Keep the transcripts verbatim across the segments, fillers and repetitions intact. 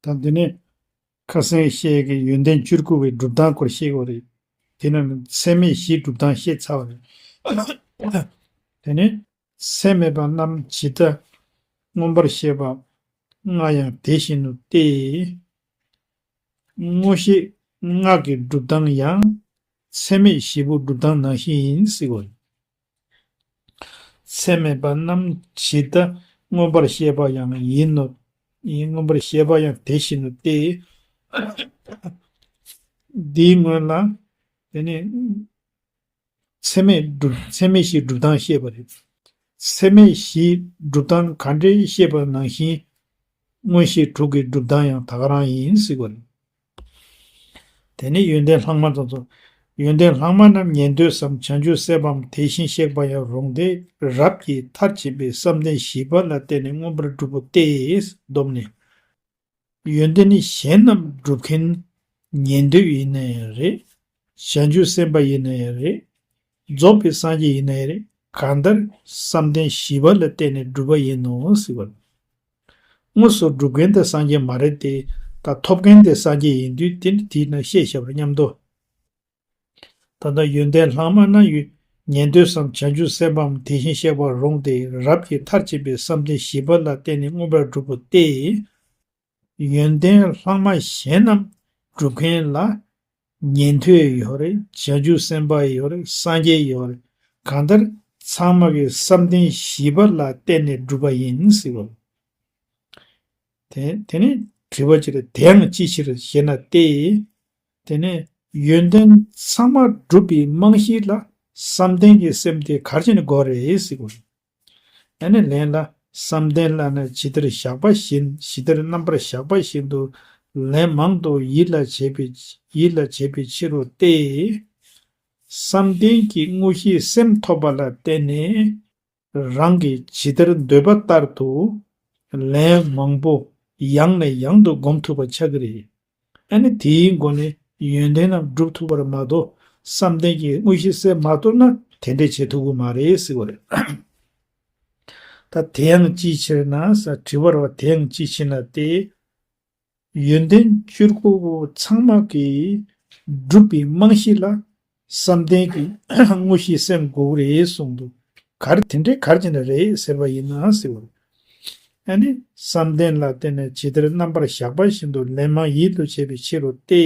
ད་འདི་ནི་ཁ་སང་བཤད་ཀྱི་ཡོན་ཏན་བཅུ་དགུ་པའི་སྒྲུབ་སྟངས་སྐོར་བཤད་དགོས་རེད། དེ་ནི་ཚད་མེད་བཞིའི་སྒྲུབ་སྟངས་བཤད་ཚར་བ་རེད། དེ་ནི་ཚད་མེད་པ་རྣམས་ཇི་ལྟ་མངོན་པར་ཤེས་པ་ལྔ་ཡང་དེ་བཞིན་ནོ་སྟེ། མངོན་ཤེས་ལྔ་གི་སྒྲུབ་སྟངས་ཡང་ཚད་མེད་བཞི་པོ་སྒྲུབ་སྟངས་ནང་བཞིན་ཡིན་ཟེར་བ་རེད། ཚད་མེད་པ་རྣམས་ཇི་ལྟ་མངོན་པར་ཤེས་པ་ཡང་ཡིན་ནོ། ཡིན་མངོན་པར་ཤེས་པ་ཡང་དེ་བཞིན་ནོ་སྟེ། འདིའི་སྔོན་ལ་དེ་ནི་ཚད་མེད་སྒྲུབ་ཚད་མེད་བཞིའི་སྒྲུབ་སྟངས་བཤད་པ་རེད། ཚད་མེད་བཞིའི་སྒྲུབ་སྟངས་ག་འདྲའི་བཤད་པ་ནང་བཞིན་མངོན་ཤེས་དྲུག་གི་སྒྲུབ་སྟངས་ཡང་ད་ག་རང་ཡིན་ཟེར་བ་རེད། དེ་ནས་ཡོན་ཏན་ལྷག་མ་དང་ཚོ། ཡོན་ཏན་ལྷག་མ་རྣམས་ཉན་ཐོས་སམ་བྱང་ཆུབ་སེམས་དཔའམ་དེ་བཞིན་གཤེགས་པ་ཡང་རུང་སྟེ་རབ་ཀྱིས་མཐར་ཕྱིན་པའི་བསམ་གཏན་བཞི་པ་ལ་བརྟེན་ནས་མངོན་པར་འགྲུབ་པ་སྟེ། བསྡོམས་ནས། ཡོན་ཏན་ནི་གཞན་རྣམས་སྒྲུབ་མཁན་ཉན་ཐོས་ཡིན་ན་ཡང་རེད། བྱང་ཆུབ་སེམས་དཔའ་ཡིན་ན་ཡང་རེད། རྫོགས་པའི་སངས་རྒྱས་ཡིན་ན་ཡང་རེད། གང་ལྟར་བསམ་གཏན་བཞི་པ་ལ་བརྟེན་ནས་འགྲུབ་པ་ཡིན་ནོ་ཟེར་བ། དངོས་སུ་སྒྲུབ་མཁན་དེ་སངས་རྒྱས་མ་རེད་དེ། ད་ཐོབ་མཁན་དེ་སངས་རྒྱས་ཡིན་དུས་དེ་ནི་དེའི་ནང་བཤད་བཞག་པ་མཉམ་དུ། ད་ལྟ་ཡོན་ཏན་ལྷག་མ་ན་ཡོད། ཉན་ཐོས་སམ་བྱང་ཆུབ་སེམས་དཔའམ་དེ་བཞིན་གཤེགས་པ་རུང་སྟེ་རབ་ཀྱིས་མཐར་ཕྱིན་པའི་བསམ་གཏན་བཞི་པ་ལ་བརྟེན་ནས་མངོན་པར་འགྲུབ་པ་སྟེ། ཡོན་ཏན་ལྷག་མ་གཞན་རྣམས་སྒྲུབ་མཁན་ལ་ཉན་ཐོས་ཡོད་རེད། བྱང་ཆུབ་སེམས་དཔའ་ཡོད་རེད། སངས་རྒྱས་ཡོད་རེད། གང་ལྟར་ཚང་མ་གི་བསམ་གཏན་བཞི་པ་ལ་བརྟེན་ནས་འགྲུབ་པ་ཡིན་ཟེར་བ། དེ་དེ་ནི་དྲི་བ་ཅིག་རེད། དེ་ཡང་ཅི་ཕྱིར་ཞེ་ན་སྟེ། དེ་ནས་ཡོན་ཏན་ཚང་མ་སྒྲུབ་པའི་རྨང་གཞི་ལ་བསམ་གཏན་གྱི་སེམས་དེ་ག་རེ་བྱས་ནས་དགོས་རེད་ཟེར་བ། ཨ་ནི་ལན་ལ། བསམ་གཏན་ལ་ནི་ཇི་ལྟར་བཞག་པ་བཞིན་ཇི་ལྟར་རྣམ་པར་བཞག་པ་བཞིན་དུ་ལན་མང་དུ་ཡིད་ལ་བྱེད་པའི་ཡིད་ལ་བྱེད་པའི་ཕྱིར་རོ་སྟེ། བསམ་གཏན་གྱི་དངོས་གཞིའི་སེམས་ཐོབ་པ་ལ་བརྟེན་ནས། རང་གིས་ཇི་ལྟར་འདོད་པ་ལྟར་དུ་ལན་མང་པོ་ཡང་ནས་ཡང་དུ་སྒོམ་ཐུབ་པ་ཆགས་ཀྱི་རེད། ཨ་ནི་དེའི་སྒོ་ནས་ཡོན་ཏན་རྣམས་སྒྲུབ་ཐུབ་པར་མ་གཏོགས་བསམ་གཏན་གྱི་དངོས་གཞི་སེམས་མ་ཐོབ་ན་དེ་འདྲས་བྱེད་ཐུབ་ཀྱི་མ་རེད་ཟེར་བ་རེད། ད་དེ་ཡང་ཅིའི་ཕྱིར་ན་ཟེར་དྲི་བ་རེད་བ། དེ་ཡང་ཅིའི་ཕྱིར་ན་སྟེ། ཡོན་ཏན་བཅུ་དགུ་པོ་ཚང་མ་གིས་སྒྲུབ་པའི་རྨང་གཞི་ལ་བསམ་གཏན་གྱི་དངོས་གཞིའི་སེམས་དགོས་ཀྱི་རེད་གསུངས་འདུག་ག་རེ་དེ་འདྲའི་ག་རེ་བྱས་ནས་རེད་ཟེར་བ་ཡིན་ན་ཟེར་བ། ཨ་ནི་བསམ་གཏན་ལ་བརྟེན་ནས་ཇི་ལྟར་རྣམ་པར་བཞག་པ་བཞིན་དུ་ལན་མང་ཡིད་དུ་བྱེད་པའི་ཕྱིར་རོ་སྟེ།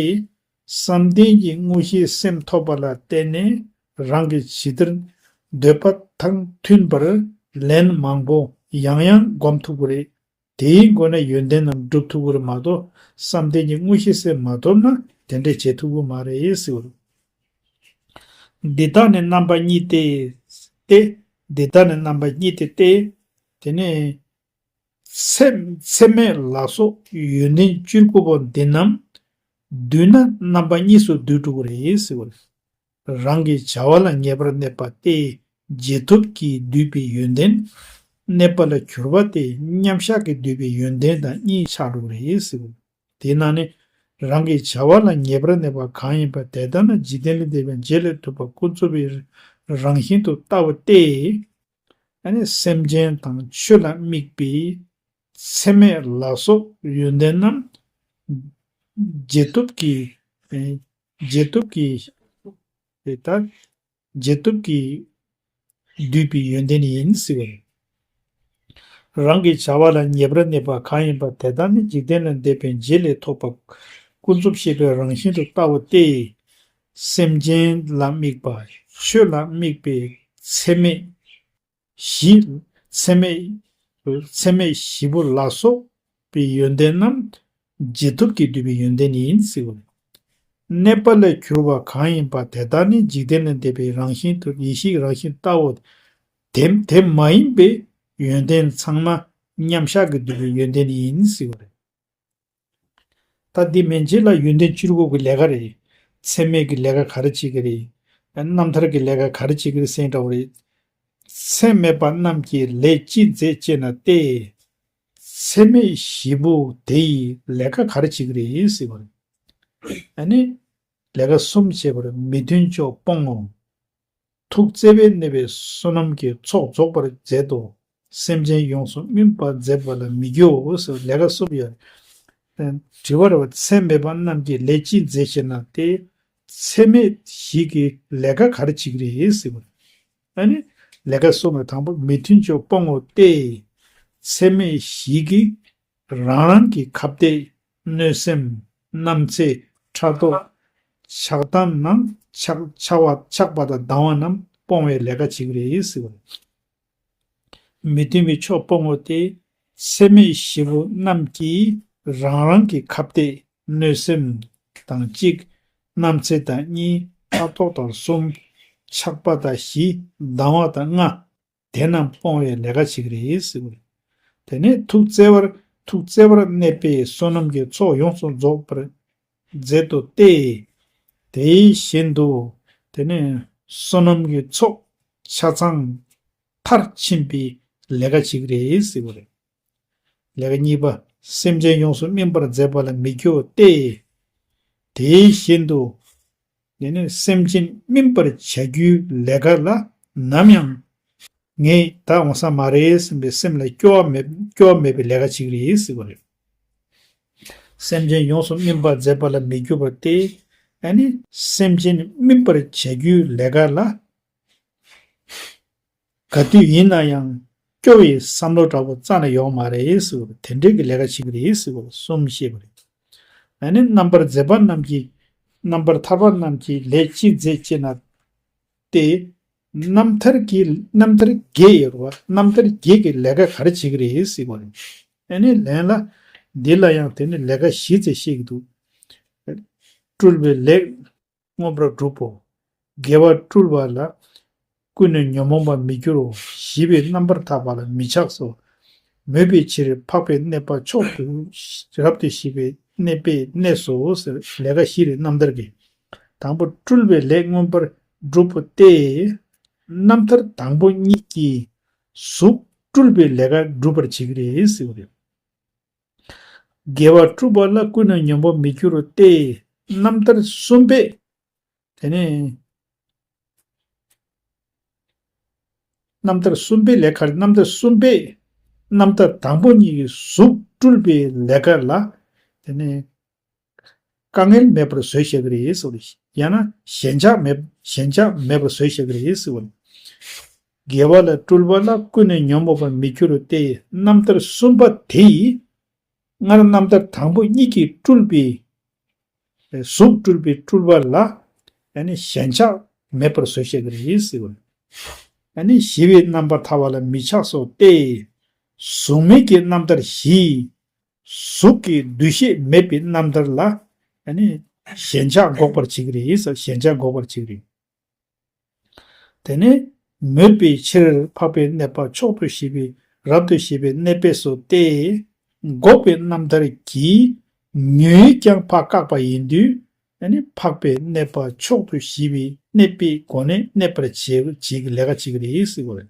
བསམ་གཏན་གྱི་དངོས་གཞིའི་སེམས་ཐོབ་པ་ལ་བརྟེན་ནས་རང་གིས་ཇི་ལྟར་འདོད་པ་དང་མཐུན་པར་ལན་མང་པོ་ཡང་ཡང་སྒོམ་ཐུབ་ཀྱི་རེད། དེའི་སྒོ་ནས་ཡོན་ཏན་རྣམས་སྒྲུབ་ཐུབ་ཀྱི་རེད་མ་གཏོགས་བསམ་གཏན་གྱི་དངོས་གཞི་སེམས་མ་ཐོབ་ན་དེ་འདྲས་བྱེད་ཐུབ་ཀྱི་མ་རེད་ཟེར་བ། འདི་དག་ནི་རྣམ་པ་གཉིས་ཏེ། ཏེ། འདི་དག་ནི་རྣམ་པ་གཉིས་ཏེ་སྟེ། དེ་ནས་ཚད་ཚད་མེད་ལ་སོགས་ཡོན་ཏན་བཅུ་དགུ་པོ་འདི་རྣམས་བསྡུས་ན་རྣམ་པ་གཉིས་སུ་བསྡུས་འགྲོ་གི་རེད་ཟེར་བ་རེད། རང་གི་བྱ་བ་ལ་ངེས་པར་གནས་པ་སྟེ་རྗེས་ཐོབ་ཀྱིས་བསྡུས་པའི་ཡོན་ཏན། གནས་པ་ལ་གྱུར་པ་སྟེ་མཉམ་གཞག་གིས་བསྡུས་པའི་ཡོན་ཏན་དང་གཉིས་ཆགས་འགྲོ་གི་རེད་ཟེར། དེས་ན་ནི་རང་གི་བྱ་བ་ལ་ངེས་པར་གནས་པ་གང་ཡིན་པ་དེ་ལྟ་ན་འཇིག་རྟེན་ལས་འདས་པའི་རྗེས་ལས་ཐོབ་པ་ཀུན་རྫོབ་པའི་རང་བཞིན་དུ་ལྟ་བ་སྟེ། ཨ་ནི་སེམས་ཅན་དང་ཆོས་ལ་དམིགས་པའི་ཚད་མེད་ལ་སོགས་ཡོན་ཏན་རྣམས་རྗེས་ཐོབ་ཀྱི་རྗེས་ཐོབ་ཀྱི་རེད་ད། རྗེས་ཐོབ་ཀྱིས་བསྡུས་པའི་ཡོན་ཏན་ཡིན་ཟེར་བ་རེད། རང་གི་བྱ་བ་ལ་ངེས་པར་གནས་པ་གང་ཡིན་པ་དེ་དག་ནི་འཇིག་རྟེན་ལས་འདས་པའི་རྗེས་ལས་ཐོབ་པ་ཀུན་རྫོབ་ཤེས་པའི་རང་བཞིན་དུ་ལྟ་བ་སྟེ། སེམས་ཅན་ལ་དམིགས་པ་ཆོས་ལ་དམིགས་པའི་ཚད་མེད་བཞི། ཚད་མེད་ཚད་མེད་བཞི་པོ་ལ་སོགས་པའི་ཡོན་ཏན་རྣམས་རྗེས་ཐོབ་ཀྱིས་བསྡུས་པའི་ཡོན་ཏན་ཡིན་ཟེར་བ་རེད། གནས་པ་ལས་གྱུར་པ་གང་ཡིན་པ་དེ་དག་ནི་འཇིག་རྟེན་ལས་འདས་པའི་རང་བཞིན་དུ་ཡེ་ཤེས་རང་བཞིན་ལྟ་བ་སྟེ། དེ་མ་ཡིན་པའི་ཡོན་ཏན་ཚང་མ་མཉམ་གཞག་གིས་བསྡུས་པའི་ཡོན་ཏན་ཡིན་ཟེར་བ་རེད། ད་འདི་མན་ཆད་ལ་ཡོན་ཏན་བཅུ་དགུ་གི་ལས་ཀ་རེད། ཚད་མེད་ཀྱི་ལས་ཀ་ག་རེ་བྱེད་ཀྱི་རེད། རྣམ་ཐར་གྱི་ལས་ཀ་ག་རེ་བྱེད་ཀྱི་རེད་ཟེར་འདྲ་བོ་རེད། ཚད་མེད་པ་རྣམས་ཀྱིས་ལས་ཅི་མཛད་ཅེ་ན་སྟེ། ཚད་མེད་བཞི་པོ་དེ་ཡི་ལས་ཀ་ག་རེ་བྱེད་ཀྱི་རེད་ཟེར་བ་རེད། ཨ་ནི། ལས་ཀ་གསུམ་བྱེད་པར་མི་མཐུན་ཕྱོགས་སྤོང་ངོ་། ཐུགས་བརྩེ་བས་གནས་པའི་བསོད་ནམས་ཀྱི་ཚོགས་རྫོགས་པར་མཛད་དོ། སེམས་ཅན་ཡོངས་སུ་སྨིན་པར་མཛད་པ་ལ་མི་སྐྱོའོ་ཟེར་ལས་ཀ་གསུམ་ཡོད། དྲི་བ་རེད་བ། ཚད་མེད་པ་རྣམས་ཀྱིས་ལས་ཅི་མཛད་ཅེ་ན་སྟེ། ཚད་མེད་བཞི་གི་ལས་ཀ་ག་རེ་བྱེད་ཀྱི་རེད་ཟེར་བ་རེད། ཨ་ནི་ལས་ཀ་གསུམ་རེད། དང་པོ་མི་མཐུན་ཕྱོགས་སྤོང་བ་སྟེ། ཚད་མེད་བཞི་གིས་རང་རང་གི་ཁ་གཏད། གནོད་སེམས། རྣམ་འཚེ། ཕྲག་དོག་ཆགས་སྡང་རྣམས་ཆགས་ཆགས་པ་ཆགས་པ་དང་སྡང་བ་རྣམས་སྤོང་བའི་ལས་ཀ་བྱེད་ཀྱི་རེད་ཟེར་བ་རེད། མི་མཐུན་པའི་ཕྱོགས་སྤོང་བ་སྟེ། ཚད་མེད་བཞི་པོ་རྣམས་ཀྱིས་རང་རང་གི་ཁ་གཏད། གནོད་སེམས་དང་གཅིག་རྣམ་འཚེ་དང་གཉིས། ཕྲག་དོག་དང་གསུམ། ཆགས་པ་དང་བཞི། སྡང་བ་དང་ལྔ། དེ་རྣམས་སྤོང་བའི་ལས་ཀ་བྱེད་ཀྱི་རེད་ཟེར་བ་རེད། དེ་ནས་ཐུགས་བརྩེ་བར་ཐུགས་བརྩེ་བར་གནས་པས་བསོད་ནམས་ཀྱི་ཚོགས་ཡོངས་སུ་རྫོགས་པར་མཛད་དོ་སྟེ། དེ་བཞིན་དུ་དེ་ནས་བསོད་ནམས་ཀྱི་ཚོགས་ཆ་ཚང་མཐར་ཕྱིན་པའི་ལས་ཀ་བྱེད་ཀྱི་རེད་ཟེར་བ་རེད། ལས་ཀ་གཉིས་པ། སེམས་ཅན་ཡོངས་སུ་སྨིན་པར་མཛད་པ་ལ་མི་སྐྱོ་སྟེ། དེ་བཞིན་དུ། དེ་ནས་སེམས་ཅན་སྨིན་པར་བྱ་རྒྱུའི་ལས་ཀ་ལ་ནམ་ཡང་ངས་ད་འོང་ས་མ་རེད་བསམ་པའི་སེམས་ལ་སྐྱོ་བ་མེད་སྐྱོ་བ་མེད་པའི་ལས་ཀ་བྱེད་ཀྱི་རེད་ཟེར་བ་རེད། སེམས་ཅན་ཡོངས་སུ་སྨིན་པར་མཛད་པ་ལ་མི་སྐྱོ་བ་སྟེ། ཨ་ནི་སེམས་ཅན་སྨིན་པར་བྱ་རྒྱུའི་ལས་ཀ་ལ། ག་དུས་ཡིན་ན་ཡང་སྐྱོ་བའི་བསམ་བློ་འདྲ་པོ་རྩ་ནས་ཡོང་མ་རེད་ཟེར་བ་དེ་འདྲའི་གི་ལས་ཀ་བྱེད་ཀྱི་རེད་ཟེར་བ་གསུམ་བཤད་པ་རེད། ཨ་ནི་རྣམ་པར་མཛེས་པ་རྣམས་ཀྱིས་རྣམ་པར་ཐར་པ་རྣམས་ཀྱིས་ལས་ཅི་མཛད་ཅེ་ན་སྟེ། རྣམ་ཐར་གྱི་རྣམ་ཐར་བརྒྱད་ཡོད་པ་རྣམ་ཐར་བརྒྱད་ཀྱི་ལས་ཀ་ག་རེ་བྱེད་ཀྱི་རེད་ཟེར་བ་རེད། ཨ་ནི་ལན་ལ་འདི་ལ་ཡང་དེ་ནི་ལས་ཀ་བཞི་ཙམ་བཤད་ཀྱི་འདུག་སྤྲུལ་པའི་ལས། མངོན་པར་སྒྲུབ་བོ། དགེ་བ་སྤྲུལ་པ་ལ། ཀུན་ནས་ཉོན་མོངས་པར་མི་འགྱུར་རོ། ཞི་བའི་རྣམ་པར་ཐར་པ་ལ་མི་ཆགས་སོ། མོས་པའི་ཕྱིར་འཕགས་པའི་གནས་པ་མཆོག་ཏུ་རབ་ཏུ་ཞི་བའི་གནས་པས་གནས་སོ་ཟེར་ལས་ཀ་བཞི་རེད་རྣམ་ཐར་གྱི། དང་པོ་སྤྲུལ་པའི་ལས་མངོན་པར་སྒྲུབ་པོ་སྟེ། རྣམ་ཐར་དང་པོ་གཉིས་ཀྱིས་གཟུགས་སྤྲུལ་པའི་ལས་ཀ་སྒྲུབ་པར་བྱེད་ཀྱི་རེད་ཟེར་བ་རེད། དགེ་བ་སྤྲུལ་པ་ལ་ཀུན་ནས་ཉོན་མོངས་མི་འགྱུར་རོ་སྟེ། རྣམ་ཐར་གསུམ་པས། དེ་ནས། རྣམ་ཐར་གསུམ་པའི་ལས་ཀར་རྣམ་ཐར་གསུམ་པས། རྣམ་ཐར་དང་པོ་གཉིས་ཀྱི་གཟུགས་སྤྲུལ་པའི་ལས་ཀ་ལ། དེ་ནས། དཀའ་ངལ་མེད་པར་བཟོས་བཞག་གི་རེད་ཟེར་བ་རེད། ཡང་ན་ཞེན་ཆགས་མེད་ཞེན་ཆགས་མེད་པར་བཟོས་བཞག་གི་རེད་ཟེར་བ་རེད། དགེ་བ་ལ་སྤྲུལ་པ་ལ་ཀུན་ནས་ཉོན་མོངས་པར་མི་འགྱུར་རོ་སྟེ། རྣམ་ཐར་གསུམ་པ་དེ་ཡིས། སྔར་རྣམ་ཐར་དང་པོ་གཉིས་ཀྱིས་སྤྲུལ་པའི་གཟུགས་སྤྲུལ་པའི་སྤྲུལ་པ་ལ་ཨ་ནི་ཞེན་ཆགས་མེད་པར་བཟོས་བཞག་གི་རེད་ཟེར་བ། ཨ་ནི་ཞི་བའི་རྣམ་པར་ཐར་པ་ལ་མི་ཆགས་སོ་སྟེ། གཟུགས་མེད་ཀྱི་རྣམ་ཐར་བཞི། གཟུགས་ཀྱི་འདུ་ཤེས་མེད་པའི་རྣམ་ཐར་ལ་ཨ་ནི་ཞེན་ཆགས་འགོག་པར་བྱེད་ཀྱི་རེད་ཟེར་ཞེན་ཆགས་འགོག་པར་བྱེད་ཀྱི་རེད། དེ་ནས་མོས་པའི་ཕྱིར་འཕགས་པའི་གནས་པ་མཆོག་ཏུ་ཞི་བའི་རབ་ཏུ་ཞི་བའི་གནས་པས་སོ་སྟེ། འགོག་པའི་རྣམ་ཐར་གྱིས་ཉོན་ཀྱང་ཕར་བཀག་པ་ཡིན་དུས། ཨ་ནི་འཕགས་པའི་གནས་པ་མཆོག་ཏུ་ཞི་བའི་གནས་པའི་སྒོ་ནས་གནས་པར་བྱེད་བྱེད་ཀྱི་ལས་ཀ་བྱེད་ཀྱི་རེད་ཟེར་བ་རེད།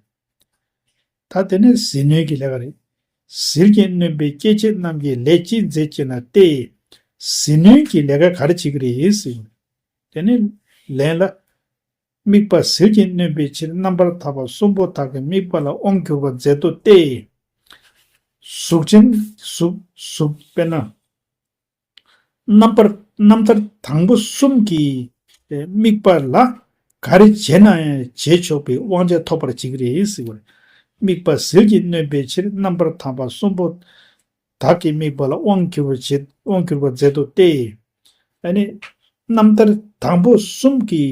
ད་དེ་ནས་ཟིལ་གནོན་གྱི་ལས་ཀ་རེད། ཟིལ་གྱིས་གནོན་པའི་སྐྱེ་མཆེད་རྣམས་ཀྱིས་ལས་ཅི་མཛད་ཅེ་ན་སྟེ། ཟིལ་གནོན་གྱི་ལས་ཀ་ག་རེ་བྱེད་ཀྱི་རེད་ཟེར་བ་རེད། དེ་ནས་ལན་ལ། དམིགས་པ་ཟིལ་གྱིས་གནོན་པའི་ཕྱིར་རྣམ་པར་ཐར་པ་གསུམ་པོ་དག་གི་དམིགས་པ་ལ་དབང་བསྒྱུར་བར་མཛད་དོ་སྟེ། གཟུགས་ཅན་གཟུགས་གཟུགས་དཔེར་ན། རྣམ་པར་རྣམ་ཐར་དང་པོ་གསུམ་གྱི་དམིགས་པ་ལ་ག་རེ་བྱས་ན་ཡང་བྱེད་ཆོག་པའི་དབང་ཆ་ཐོབ་པར་བྱེད་ཀྱི་རེད་ཟེར་བ་རེད། དམིགས་པ་ཟིལ་གྱིས་གནོན་པའི་ཕྱིར་རྣམ་པར་ཐར་པ་གསུམ་པོ་དག་གི་དམིགས་པ་ལ་དབང་བསྒྱུར་བར་བྱེད་དབང་བསྒྱུར་བར་མཛད་དོ་སྟེ། ཨ་ནི། རྣམ་ཐར་དང་པོ་གསུམ་གྱི་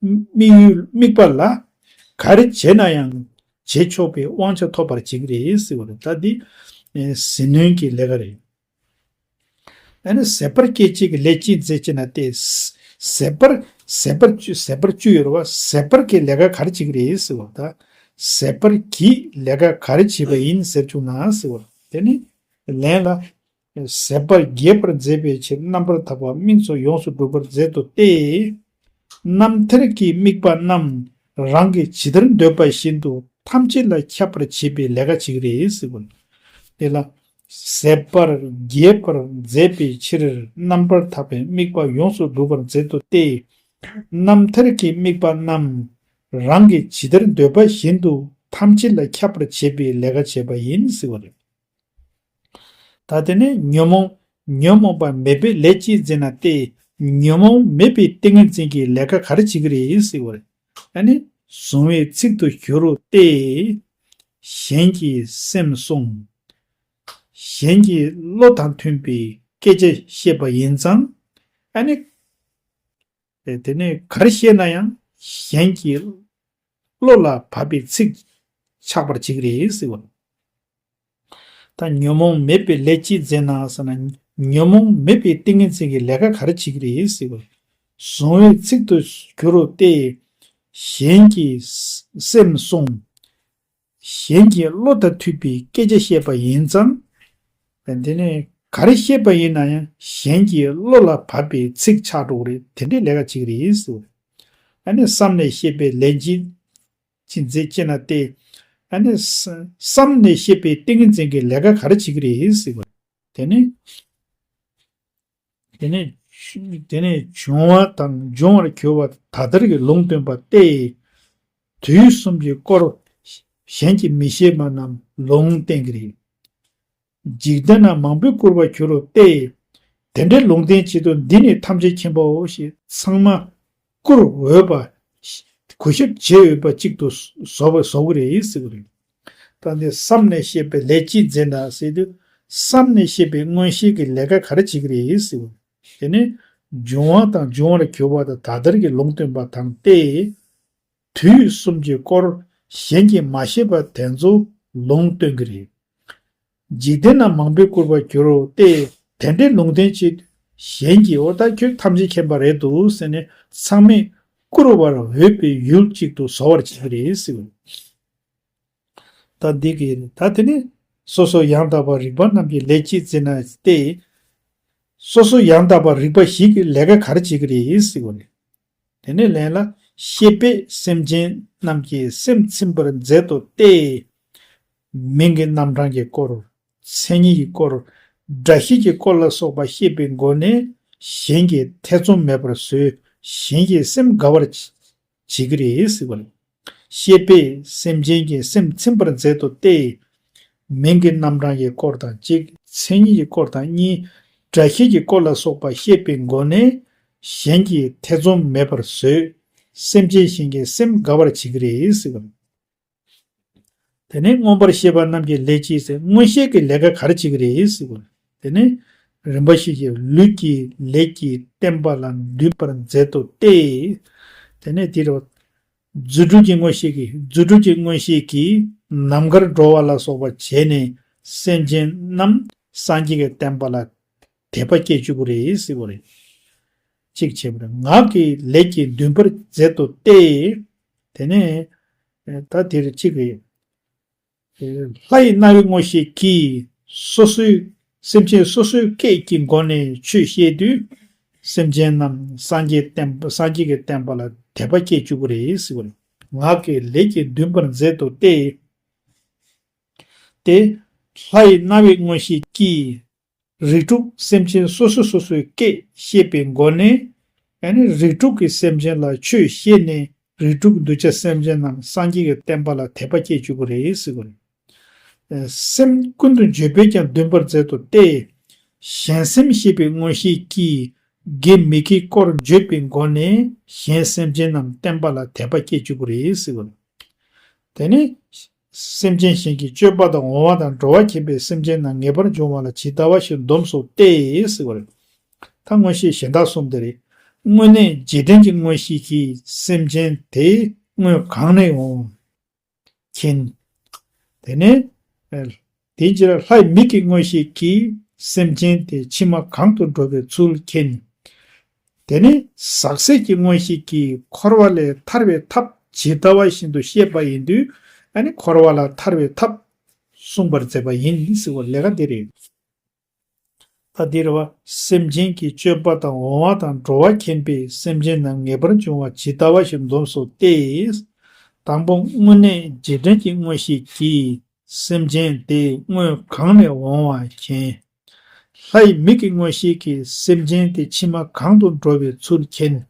དམིགས་ཡུལ་དམིགས་པ་ལ་ག་རེ་བྱས་ན་ཡང་བྱེད་ཆོག་པའི་དབང་ཆ་ཐོབ་པར་བྱེད་ཀྱི་རེད་ཟེར་བ་རེད། ད་འདི་ཟིལ་གནོན་གྱི་ལས་ཀ་རེད། ཨ་ནི་ཟད་པར་སྐད་ཅིག་གིས་ལས་ཅི་མཛད་ཅེ་ན་སྟེ། ཟད་པར་ཟད་པར་བཅུ་ཟད་པར་བཅུ་ཡོད་རེད་བ། ཟད་པར་གྱི་ལས་ཀ་ག་རེ་བྱེད་ཀྱི་རེད་ཟེར་བ་ད། ཟད་པར་གྱི་ལས་ཀ་ག་རེ་བྱེད་པ་ཡིན་ཟེར་བྱུང་ན་ཟེར་བ་དེ་ནི་ལན་ལ། ཟད་པར་རྒྱས་པར་མཛད་པའི་ཕྱིར་རྣམ་པར་ཐར་པ་དམིགས་སུ་ཡོངས་སུ་འགྲུབ་པར་མཛད་དོ་སྟེ། རྣམ་ཐར་གྱི་དམིགས་པ་རྣམས་རང་གིས་ཇི་ལྟར་འདོད་པ་བཞིན་དུ་ཐམས་ཅད་ལ་ཁྱབ་པར་བྱེད་པའི་ལས་ཀ་བྱེད་ཀྱི་རེད་ཟེར་བ། དེ་ལ། ཟད་པར་རྒྱས་པར་མཛད་པའི་ཕྱིར་རྣམ་པར་ཐར་པའི་དམིགས་པ་ཡོངས་སུ་འགྲུབ་པར་མཛད་དོ་སྟེ། རྣམ་ཐར་གྱི་དམིགས་པ་རྣམས་རང་གིས་ཇི་ལྟར་འདོད་པ་བཞིན་དུ་ཐམས་ཅད་ལ་ཁྱབ་པར་བྱེད་པའི་ལས་ཀ་བྱེད་པ་ཡིན་ཟེར་བ་རེད། ད་དེ་ནས་ཉོན་མོངས་ ཉོན་མོངས་པ་མེད་པའི་ལས་ཅི་མཛད་ན་སྟེ། ཉོན་མོངས་མེད་པའི་ཏིང་ངེ་འཛིན་གྱི་ལས་ཀ་ག་རེ་བྱེད་ཀྱི་རེད་ཟེར་བ་རེད། ཨ་ནི་གཟུང་བའི་ཚིག་ཏུ་གྱུར་ཏེ། གཞན་གྱི་སེམས་བསྲུང་། གཞན་གྱི་བློ་དང་མཐུན་པའི་སྐད་ཆ་བཤད་པ་ཡིན་ཙང་། ཨ་ནི། དེ་ནས་ག་རེ་བཤད་ན་ཡང་གཞན་གྱི་བློ་ལ་བབ་པའི་ཚིག་ཆགས་པར་བྱེད་ཀྱི་རེད་ཟེར་བ། ད་ཉོན་མོངས་མེད་པའི་ལས་ཅི་མཛད་ན་ཟེར་ན། ཉོན་མོངས་མེད་པའི་ཏིང་ངེ་འཛིན་གྱི་ལས་ཀ་ག་རེ་བྱེད་ཀྱི་རེད་ཟེར་བ། གཟུང་བའི་ཚིག་ཏུ་གྱུར་ཏེ། གཞན་གྱི་སེམས་བསྲུང་། གཞན་གྱི་བློ་དང་མཐུན་པའི་སྐད་ཆ་བཤད་པ་ཡིན་ཙང་། དེ་ནས་ག་རེ་བཤད་པ་ཡིན་ན་ཡང་གཞན་གྱི་བློ་ལ་བབ་པའི་ཚིག་ཆགས་འགྲོ་གི་རེད། དེ་འདྲའི་ལས་ཀ་བྱེད་ཀྱི་རེད་ཟེར། ཨ་ནི་བསམ་ནས་བཤད་པའི་ལན་ཅི་ཅི་མཛད་ཅེ་ན་སྟེ། ཨ་ནི་བསམ་ནས་བཤད་པའི་ཏིང་ངེ་འཛིན་གྱི་ལས་ཀ་ག་རེ་བྱེད་ཀྱི་རེད་ཟེར་བ། དེ་ནི། དེ་ནས། དེ་ནས་བྱུང་བ་དང་འབྱུང་བར་གྱུར་པ་ད་ལྟར་གྱི་ལུང་སྟོན་པ་སྟེ། དུས་གསུམ་གྱི་སྐོར་གཞན་གྱིས་མི་ཤེས་པ་རྣམས་ལུང་བསྟན་གྱི་རེད། འཇིག་རྟེན་ན་མང་པོས་བཀུར་བར་གྱུར་ཏོ་སྟེ། དེ་འདྲའི་ལུང་བསྟན་བྱེད་དུ་འདི་ནི་ཐམས་ཅད་མཁྱེན་པའོ་ཞེས་ཚང་མ་བཀུར་འོས་པ། གུས་ཞབས་བྱེད་འོས་པ་གཅིག་ཏུ་བཟོ་བ་བཟོ་གི་རེད་ཟེར་གི་རེད། ད་འདི་བསམ་ནས་བཤད་པའི་ལས་ཅི་མཛད་ན་ཟེར་དུས། བསམ་ནས་བཤད་པའི་མངོན་ཤེས་ཀྱི་ལས་ཀ་ག་རེ་བྱེད་ཀྱི་རེད་ཟེར་བ། དེ་ནི་འབྱུང་བ་དང་འབྱུང་བར་གྱུར་པ་དང་ད་ལྟར་གྱི་ལུང་སྟོན་པ་དང་སྟེ། དུས་གསུམ་གྱི་སྐོར་གཞན་གྱིས་མ་ཤེས་པ་དེ་ཚོ་ལུང་སྟོན་གྱི་རེད། འཇིག་རྟེན་ན་མང་པོས་བཀུར་བར་གྱུར་ཏོ་སྟེ། དེ་འདྲའི་ལུང་བསྟན་བྱེད་དུས་གཞན་གྱིས་འོ་ད་ཁྱོད་ཐམས་ཅད་མཁྱེན་པ་རེད་འདུག་ཟེར་ནས་ཚང་མས་བཀུར་བར་འོས་པའི་ཡུལ་གཅིག་ཏུ་བཟོ་བར་བྱེད་ཀྱི་རེད་ཟེར་བ། ད་འདི་གི་ད་དེ་ནི་སོ་སོ་ཡང་དག་པར་རིག་པ་རྣམས་ཀྱི་ལས་ཅི་མཛད་ན་སྟེ། སོ་སོ་ཡང་དག་པར་རིག་པ་ཞིག་གི་ལས་ཀ་ག་རེ་བྱེད་ཀྱི་རེད་ཟེར་བ་ནི། དེ་ནས་ལན་ལ། ཤེས་པས་སེམས་ཅན་རྣམས་ཀྱི་སེམས་ཚིམ་པར་མཛད་དོ་སྟེ། མིང་གི་རྣམ་གྲངས་ཀྱི་སྐོར། མཚན་ཉིད་ཀྱི་སྐོར། སྒྲ་ཤེས་ཀྱི་སྐོར་ལ་སོགས་པ་བཤད་པའི་སྒོ་ནས་གཞན་གྱི་ཐེ་ཚོམ་མེད་པར་བཟོས། གཞན་གྱི་སེམས་དགའ་བར་བྱེད་ཀྱི་རེད་ཟེར་བ་རེད། ཤེས་པས་སེམས་ཅན་གྱི་སེམས་ཚིམ་པར་མཛད་དོ་སྟེ། མིང་གི་རྣམ་གྲངས་ཀྱི་སྐོར་དང་གཅིག་མཚན་ཉིད་ཀྱི་སྐོར་དང་གཉིས། སྒྲ་ཤེས་ཀྱི་སྐོར་ལ་སོགས་པ་བཤད་པའི་སྒོ་ནས་གཞན་གྱི་ཐེ་ཚོམ་མེད་པར་བཟོས། སེམས་ཅན་གཞན་གྱི་སེམས་དགའ་བར་བྱེད་ཀྱི་རེད་ཟེར་བ་རེད། དེ་ནས་མངོན་པར་ཤེས་པ་རྣམས་ཀྱི་ལས་ཅི་ཟེར། མངོན་ཤེས་ཀྱི་ལས་ཀ་ག་རེ་བྱེད་ཀྱི་རེད་ཟེར་བ། དེ་ནས་རིམ་པ་བཞི་གི་ལུས་ཀྱི་ལས་ཀྱིས་བསྟན་པ་ལ་འདུན་པར་མཛད་དོ་སྟེ། དེ་ནས་དེ་རུ་རྫུ་འཕྲུལ་གྱི་མངོན་ཤེས་ཀྱིས། རྫུ་འཕྲུལ་གྱི་མངོན་ཤེས་ཀྱིས་ནམ་མཁར་འགྲོ་བ་ལ་སོགས་པ་བྱས་ནས་སེམས་ཅན་རྣམས་སངས་རྒྱས་ཀྱི་བསྟན་པ་ལ་དད་པ་སྐྱེ་བཅུག་གི་རེད་ཟེར་བ་རེད། གཅིག་བྱས་པ་རེད། ངག་གི་ལས་ཀྱིས་འདུན་པར་མཛད་དོ་སྟེ། དེ་ནས་ད་དེ་རུ་གཅིག་རེད། ལྷ་ཡི་རྣ་བའི་མངོན་ཤེས་ཀྱིས་སོ་སོའི་སེམས་ཅན་སོ་སོའི་སྐད་ཀྱི་སྒོ་ནས་ཆོས་བཤད་དུས། སེམས་ཅན་རྣམས་སངས་རྒྱས་བསྟན་སངས་རྒྱས་ཀྱི་བསྟན་པ་ལ་དད་པ་སྐྱེ་བཅུག་གི་རེད་ཟེར་བ་རེད། ངག་གི་ལས་ཀྱིས་འདུན་པར་མཛད་དོ་སྟེ། དེ་ལྷ་ཡི་རྣ་བའི་མངོན་ཤེས་ཀྱིས། རིགས་དྲུག་སེམས་ཅན་སོ་སོ་སོ་སོའི་སྐད་བཤད་པའི་སྒོ་ནས། ཨ་ནི་རིགས་དྲུག་གི་སེམས་ཅན་ལ་ཆོས་བཤད་ནས་རིགས་དྲུག་གདུལ་བྱ་སེམས་ཅན་རྣམས་སངས་རྒྱས་ཀྱི་བསྟན་པ་ལ་དད་པ་སྐྱེ་བཅུག་གི་རེད་ཟེར་བ་རེད། སེམས་ཀུན་ཏུ་བརྗོད་པས་ཀྱང་འདུན་པར་མཛད་དོ་སྟེ། གཞན་སེམས་ཤེས་པའི་མངོན་ཤེས་ཀྱིས་དགེ་མི་དགེའི་སྐོར་བརྗོད་པའི་སྒོ་ནས་གཞན་སེམས་ཅན་རྣམས་བསྟན་པ་ལ་དད་པ་སྐྱེ་བཅུག་གི་རེད་ཟེར་བ་རེད། དེ་ནས། སེམས་ཅན་གཞན་གྱི་སྤྱོད་པ་དང་འོང་བ་དང་འགྲོ་བ་མཁྱེན་པས་སེམས་ཅན་རྣམས་ངེས་པར་འབྱུང་བ་ལ་ཇི་ལྟ་བ་བཞིན་འདོམས་སོ་སྟེ་ཟེར་བ་རེད། ད་མངོན་ཤེས་གཞན་དག་གསུམ་དེ་རེད། དངོས་གནས་རྗེས་དྲན་གྱི་མངོན་ཤེས་ཀྱིས་སེམས་ཅན་དེ་སྔོན་གང་ནས་འོང་མཁྱེན། དེ་ནས། དེའི་རྗེས་ལ་ལྷའི་མིག་གི་མངོན་ཤེས་ཀྱིས་སེམས་ཅན་དེ་ཕྱི་མ་གང་དུ་འགྲོ་བའི་ཚུལ་མཁྱེན། དེ་ནས་ཟག་ཟད་ཀྱི་མངོན་ཤེས་ཀྱིས་འཁོར་བ་ལས་ཐར་བའི་ཐབས་ཇི་ལྟ་བ་བཞིན་དུ་བཤད་པ་ཡིན་དུས། ཨ་ནི་འཁོར་བ་ལ་ཐར་བའི་ཐབས་གསུངས་པར་མཛད་པ་ཡིན་ཟེར་བ་ལས་ཀ་འདི་རེད། ད་འདིར་བ་སེམས་ཅན་གྱི་སྤྱོད་པ་དང་འོང་བ་དང་འགྲོ་བ་མཁྱེན་པས་སེམས་ཅན་རྣམས་ངེས་པར་འབྱུང་བ་ཇི་ལྟ་བ་བཞིན་འདོམས་སོ་སྟེ། དང་པོ་དངོས་གནས་རྗེས་དྲན་གྱི་མངོན་ཤེས་ཀྱིས་སེམས་ཅན་དེ་སྔོན་གང་ནས་འོང་བ་མཁྱེན། ལྷའི་མིག་གི་མངོན་ཤེས་ཀྱིས་སེམས་ཅན་དེ་ཕྱི་མ་གང་དུ་འགྲོ་བའི་ཚུལ་མཁྱེན།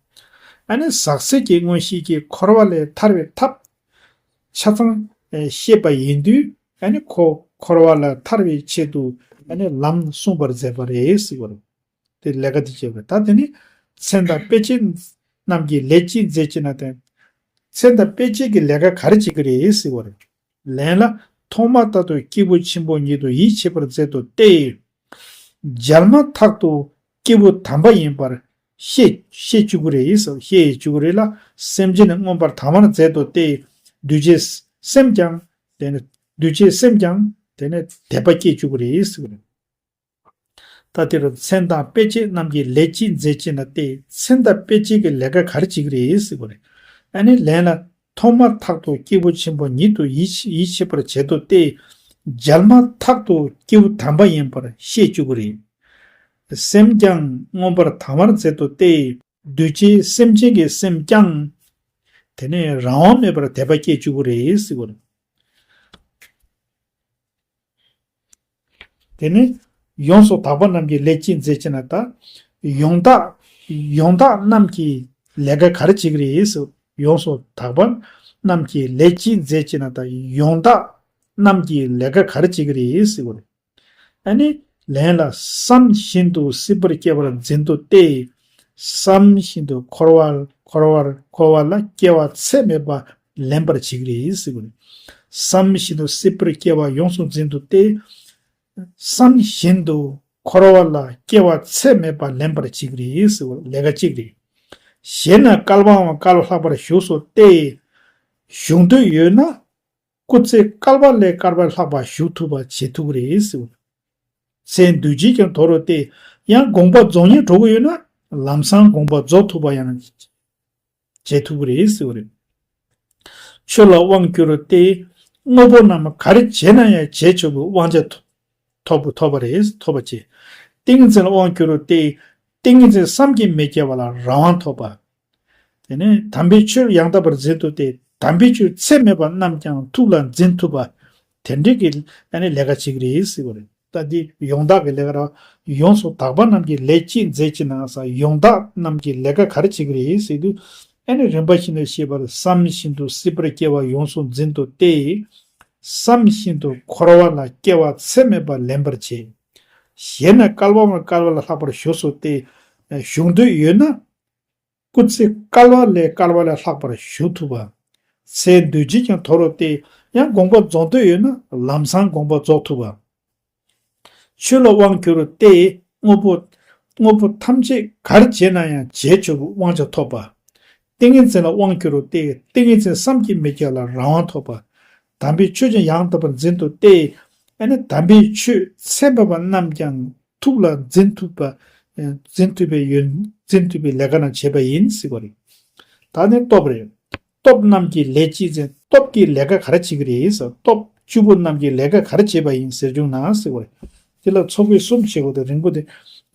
ཨ་ནི་ཟག་ཟད་ཀྱི་མངོན་ཤེས་ཀྱིས་འཁོར་བ་ལས་ཐར་བའི་ཐབས་ཆ་ཚང་བཤད་པ་ཡིན་དུས། ཨ་ནི་ཁོ་འཁོར་བ་ལས་ཐར་བའི་ཆེད་དུ་ ཨ་ནི་ལམ་གསུངས་པར་མཛད་པ་རེད་ཟེར་བ་རེད། དེ་ལས་ཀ་དེ་བྱས་པ་རེད། ད་དེ་ནི་མཚན་དང་དཔེ་བྱད་རྣམས་ཀྱིས་ལས་ཅི་མཛད་ཅེ་ན་དེ། མཚན་དང་དཔེ་བྱད་ཀྱི་ལས་ཀ་ག་རེ་བྱེད་ཀྱི་རེད་ཟེར་བ་རེད། ལན་ལ། ཐོག་མ་ཐག་ཏུ་སྐྱེས་བུ་ཆེན་པོ་ཉིད་དུ་ཡིད་ཆེས་པར་མཛད་དོ་སྟེ། མཇལ་མ་ཐག་ཏུ་སྐྱེས་བུ་དམ་པ་ཡིན་པར་ཤེས་ཤེས་བཅུག་གི་རེད་ཟེར། ཤེས་བཅུག་གི་རེད་ལ། སེམས་ཅན་ནི་མངོན་པར་དམ་པར་མཛད་དོ་སྟེ། འདུས་བྱས་སེམས་ཀྱང་དེ་ནི་འདུས་བྱས་སེམས་ཀྱང་དེ་ནི་དད་པ་སྐྱེ་བཅུག་གི་རེད་ཟེར་གི་རེད། ད་དེ་རུ་མཚན་དང་དཔེ་བྱད་རྣམས་ཀྱིས་ལས་ཅི་མཛད་ཅེ་ན་སྟེ། མཚན་དང་དཔེ་བྱད་ཀྱི་ལས་ཀ་ག་རེ་བྱེད་ཀྱི་རེད་ཟེར་གི་རེད། ཨ་ནི་ལན་ལ། ཐོག་མ་ཐག་ཏུ་སྐྱེས་བུ་ཆེན་པོ་ཉིད་དུ་ཡིད་ཡིད་ཆེས་པར་བྱེད་དོ་སྟེ། མཇལ་མ་ཐག་ཏུ་སྐྱེས་བུ་དམ་པ་ཡིན་པར་ཤེས་བཅུག་གི་རེད། སེམས་ཀྱང་མངོན་པར་དམ་པར་མཛད་དོ་སྟེ། འདུས་བྱས་སེམས་ཅན་གྱི་སེམས་ཀྱང་དེ་ནས་རང་དབང་མེད་པར་དད་པ་སྐྱེ་བཅུག་གི་རེད་ཟེར་གི་རེད། དེ་ནི་ཡོངས་སུ་དག་པ་རྣམས་ཀྱིས་ལས་ཅི་མཛད་ཅེ་ན་ད། ཡོངས་དག་ཡོངས་དག་རྣམས་ཀྱིས་ལས་ཀ་ག་རེ་བྱེད་ཀྱི་རེད་ཟེར། ཡོངས་སུ་དག་པ་རྣམས་ཀྱིས་ལས་ཅི་མཛད་ཅེ་ན་ད། ཡོངས་དག་རྣམས་ཀྱིས་ལས་ཀ་ག་རེ་བྱེད་ཀྱི་རེད་ཟེར་བ་རེད། ཨ་ནི་ལན་ལ། བསམ་བཞིན་དུ་སྲིད་པར་སྐྱེ་བར་འཛིན་དོ་སྟེ། བསམ་བཞིན་དུ་འཁོར་བ་འཁོར་བར་འཁོར་བ་ལ་སྐྱེ་བ་ཚད་མེད་པ་ལེན་པར་བྱེད་ཀྱི་རེད་ཟེར་བ་རེད། བསམ་བཞིན་དུ་སྲིད་པར་སྐྱེ་བ་ཡོངས་སུ་འཛིན་དོ་སྟེ། བསམ་བཞིན་དུ་འཁོར་བ་ལ་སྐྱེ་བ་ཚད་མེད་པ་ལེན་པར་བྱེད་ཀྱི་རེད་ཟེར་བ་ལས་ཀ་གཅིག་རེད། ཞེ་ན་བསྐལ་པའང་བསྐལ་པ་ལྷག་པར་བཞུགས་སོ་སྟེ། བཞུགས་འདོད་ཡོད་ན། སྐུ་ཚེ་བསྐལ་པ་ལས་བསྐལ་པ་ལྷག་པར་བཞུགས་ཐུབ་པ་བྱེད་ཐུབ་ཀྱི་རེད་ཟེར་བ། ཚེ་འདུས་བྱས་ཀྱང་དོར་རོ་སྟེ། ཡང་དགོངས་པ་རྫོགས་སྙིང་འདོད་ཀྱི་ཡོད་ན། ལམ་སང་དགོངས་པ་རྫོགས་ཐུབ་པ་ཡང་བྱེད་ཐུབ་ཀྱི་རེད་ཟེར་བ་རེད། ཆོས་ལ་དབང་བསྒྱུར་རོ་སྟེ། དངོས་པོ་རྣམས་ག་རེ་བྱས་ན་ཡང་བྱེད་ཆོག་པའི་དབང་ཆ་ཐོབ་པ་ཐོབ་པ་རེད། ཐོབ་པ་བྱེད། ཏིང་ངེ་འཛིན་ལ་དབང་བསྒྱུར་རོ་སྟེ། ཏིང་ངེ་འཛིན་བསམ་གྱིས་མི་ཁྱབ་པ་ལ་རང་དབང་ཐོབ་པ། དེ་ནས་དམ་པའི་ཆོས་ཡང་དག་པར་འཛིན་ཐུབ་སྟེ། དམ་པའི་ཆོས་ཚད་མེད་པ་རྣམས་ཀྱང་ཐུགས་ལ་འཛིན་ཐུབ་པ། དེ་འདྲའི་གི་ཨ་ནི་ལས་ཀ་བྱེད་ཀྱི་རེད་ཟེར་བ་རེད། ད་འདི་ཡོངས་དག་གི་ལས་ཀ་ར། ཡོངས་སུ་དག་པ་རྣམས་ཀྱིས་ལས་ཅི་མཛད་ཅེ་ན་ཟེར། ཡོངས་དག་རྣམས་ཀྱིས་ལས་ཀ་ག་རེ་བྱེད་ཀྱི་རེད་ཟེར་དུས། ཨ་ནི་རིམ་པ་བཞིན་དུ་ཤེས་པར། བསམ་བཞིན་དུ་སྲིད་པར་སྐྱེ་བ་ཡོངས་སུ་འཛིན་ཏོ་སྟེ། བསམ་བཞིན་དུ་འཁོར་བ་ལ་སྐྱེ་བ་ཚད་མེད་པ་ལེན་པར་བྱེད། ཞེ་ན་བསྐལ་པའང་བསྐལ་པ་ལས་ལྷག་པར་བཞུགས་སོ་སྟེ། བཞུགས་འདོད་ཡོད་ན། སྐུ་ཚེ་བསྐལ་པ་ལས་བསྐལ་པ་ལས་ལྷག་པར་བཞུགས་ཐུབ་པ། ཚེ་འདུས་བྱས་ཀྱང་དོར་རོ་སྟེ། ཡང་དགོངས་པ་རྫོགས་འདོད་ཡོད་ན། ལམ་སང་དགོངས་པ་རྫོགས་ཐུབ་པ། ཆོས་ལ་དབང་བསྒྱུར་རོ་སྟེ། དངོས་པོ། དངོས་པོ་ཐམས་ཅད་ག་རེ་བྱས་ན་ཡང་བྱེད་ཆོག་པའི་དབང་ཆ་ཐོབ་པ། ཏིང་ངེ་འཛིན་ལ་དབང་བསྒྱུར་རོ་སྟེ། ཏིང་ངེ་འཛིན་བསམ་གྱིས་མི་ཁྱབ་ལ་རང་དབང་ཐོབ་པ། དམ་པའི་ཆོས་ཀྱང་ཡང་དག་པར་འཛིན་ཏོ་སྟེ། ཨ་ནི་དམ་པའི་ཆོས་ཚད་མེད་པ་རྣམས་ཀྱང་ཐུགས་ལ་འཛིན་ཐུབ་པ། འཛིན་ཐུབ་པའི་ཡོན། འཛིན་ཐུབ་པའི་ལས་ཀ་རྣམས་བྱེད་པ་ཡིན་ཟེར་བ་རེད། ད་ནི་སྟོབས་རེད། སྟོབས་རྣམས་ཀྱིས་ལས་ཅི་མཛད། སྟོབས་ཀྱིས་ལས་ཀ་ག་རེ་བྱེད་ཀྱི་རེད་ཟེར། སྟོབས་བཅུ་པོ་རྣམས་ཀྱིས་ལས་ཀ་ག་རེ་བྱེད་པ་ཡིན་ཟེར་བྱུང་ན་ཟེར་བ་རེད། དེ་ལ་ཚོགས་དཔེ་གསུམ་བྱེད་དགོས་ཏེ། རིང་པོ་དེ།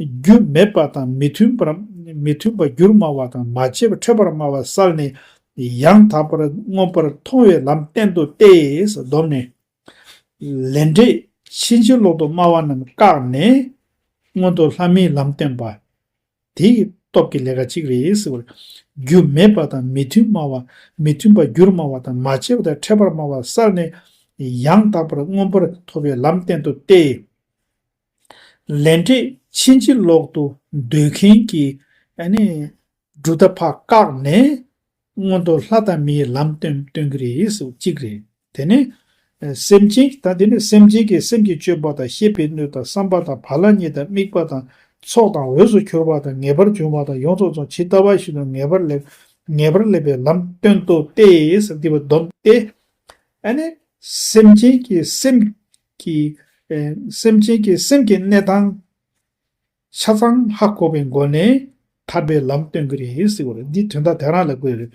རྒྱུ་མེད་པ་དང་མི་མཐུན་པར། མི་མཐུན་པ་རྒྱུར་སྨྲ་བ་དང་། མ་བྱས་པ་འཕྲོད་པར་སྨྲ་བ་བསལ་ནས། ཡང་དག་པར་མངོན་པར་མཐོང་བའི་ལམ་བསྟན་ཏོ་སྟེ་ཟེར། བསྡོམས་ནས། ལས་འབྲས་ཕྱིན་ཅི་ལོག་ཏུ་སྨྲ་བ་རྣམས་བཀག་ནས། སྔོན་དུ་ལྷ་མིའི་ལམ་སྟོན་པ། དེ་ཡི་སྟོབས་ཀྱི་ལས་ཀ་གཅིག་རེད་ཟེར་བ་རེད། རྒྱུ་མེད་པ་དང་མི་མཐུན་སྨྲ་བ། མི་མཐུན་པ་རྒྱུར་སྨྲ་བ་དང་། མ་བྱས་པ་དང་འཕྲོད་པར་སྨྲ་བ་བསལ་ནས། ཡང་དག་པར་མངོན་པར་མཐོང་བའི་ལམ་བསྟན་ཏོ་སྟེ། ལས་འབྲས་ཕྱིན་ཅི་ལོག་ཏུ་འདོད་མཁན་གྱི་ཨ་ནི། གྲུབ་མཐའ་ཕར་བཀག་ནས། སྔོན་དུ་ལྷ་དང་མིའི་ལམ་སྟོན་སྟོན་གྱི་རེད་ཟེར་གཅིག་རེད། དེ་ནས། སེམས་ཅན། ད་དེ་ནས་སེམས་ཅན་གྱི་སེམས་ཀྱི་སྤྱོད་པ་དང་། ཤེས་པའི་སྣོད་དང་། བསམ་པ་དང་། བག་ལ་ཉལ་དང་། དམིགས་པ་དང་། ཚོགས་དང་། འོས་སུ་གྱུར་པ་དང་། ངེས་པར་འབྱུང་བ་དང་། ཡོངས་སུ་རྫོགས། ཇི་ལྟ་བ་བཞིན་དུ་ངེས་པར་ལེགས། ངེས་པར་ལེགས་པའི་ལམ་སྟོན་ཏོ་སྟེ་ཟེར། འདི་བ་བསྡོམས་ཏེ། ཨ་ནི། སེམས་ཅན་གྱི་སེམས་ཀྱི། སེམས་ཅན་གྱི་སེམས་ཀྱི་གནས་སྟངས། ཆ་ཚང་ཧ་གོ་བའི་སྒོ་ནས་ཐར་པའི་ལམ་སྟོན་གྱི་རེད་ཟེར་བ་རེད། འདི་དོན་དག་དེ་རང་ལ་དགོས་རེད།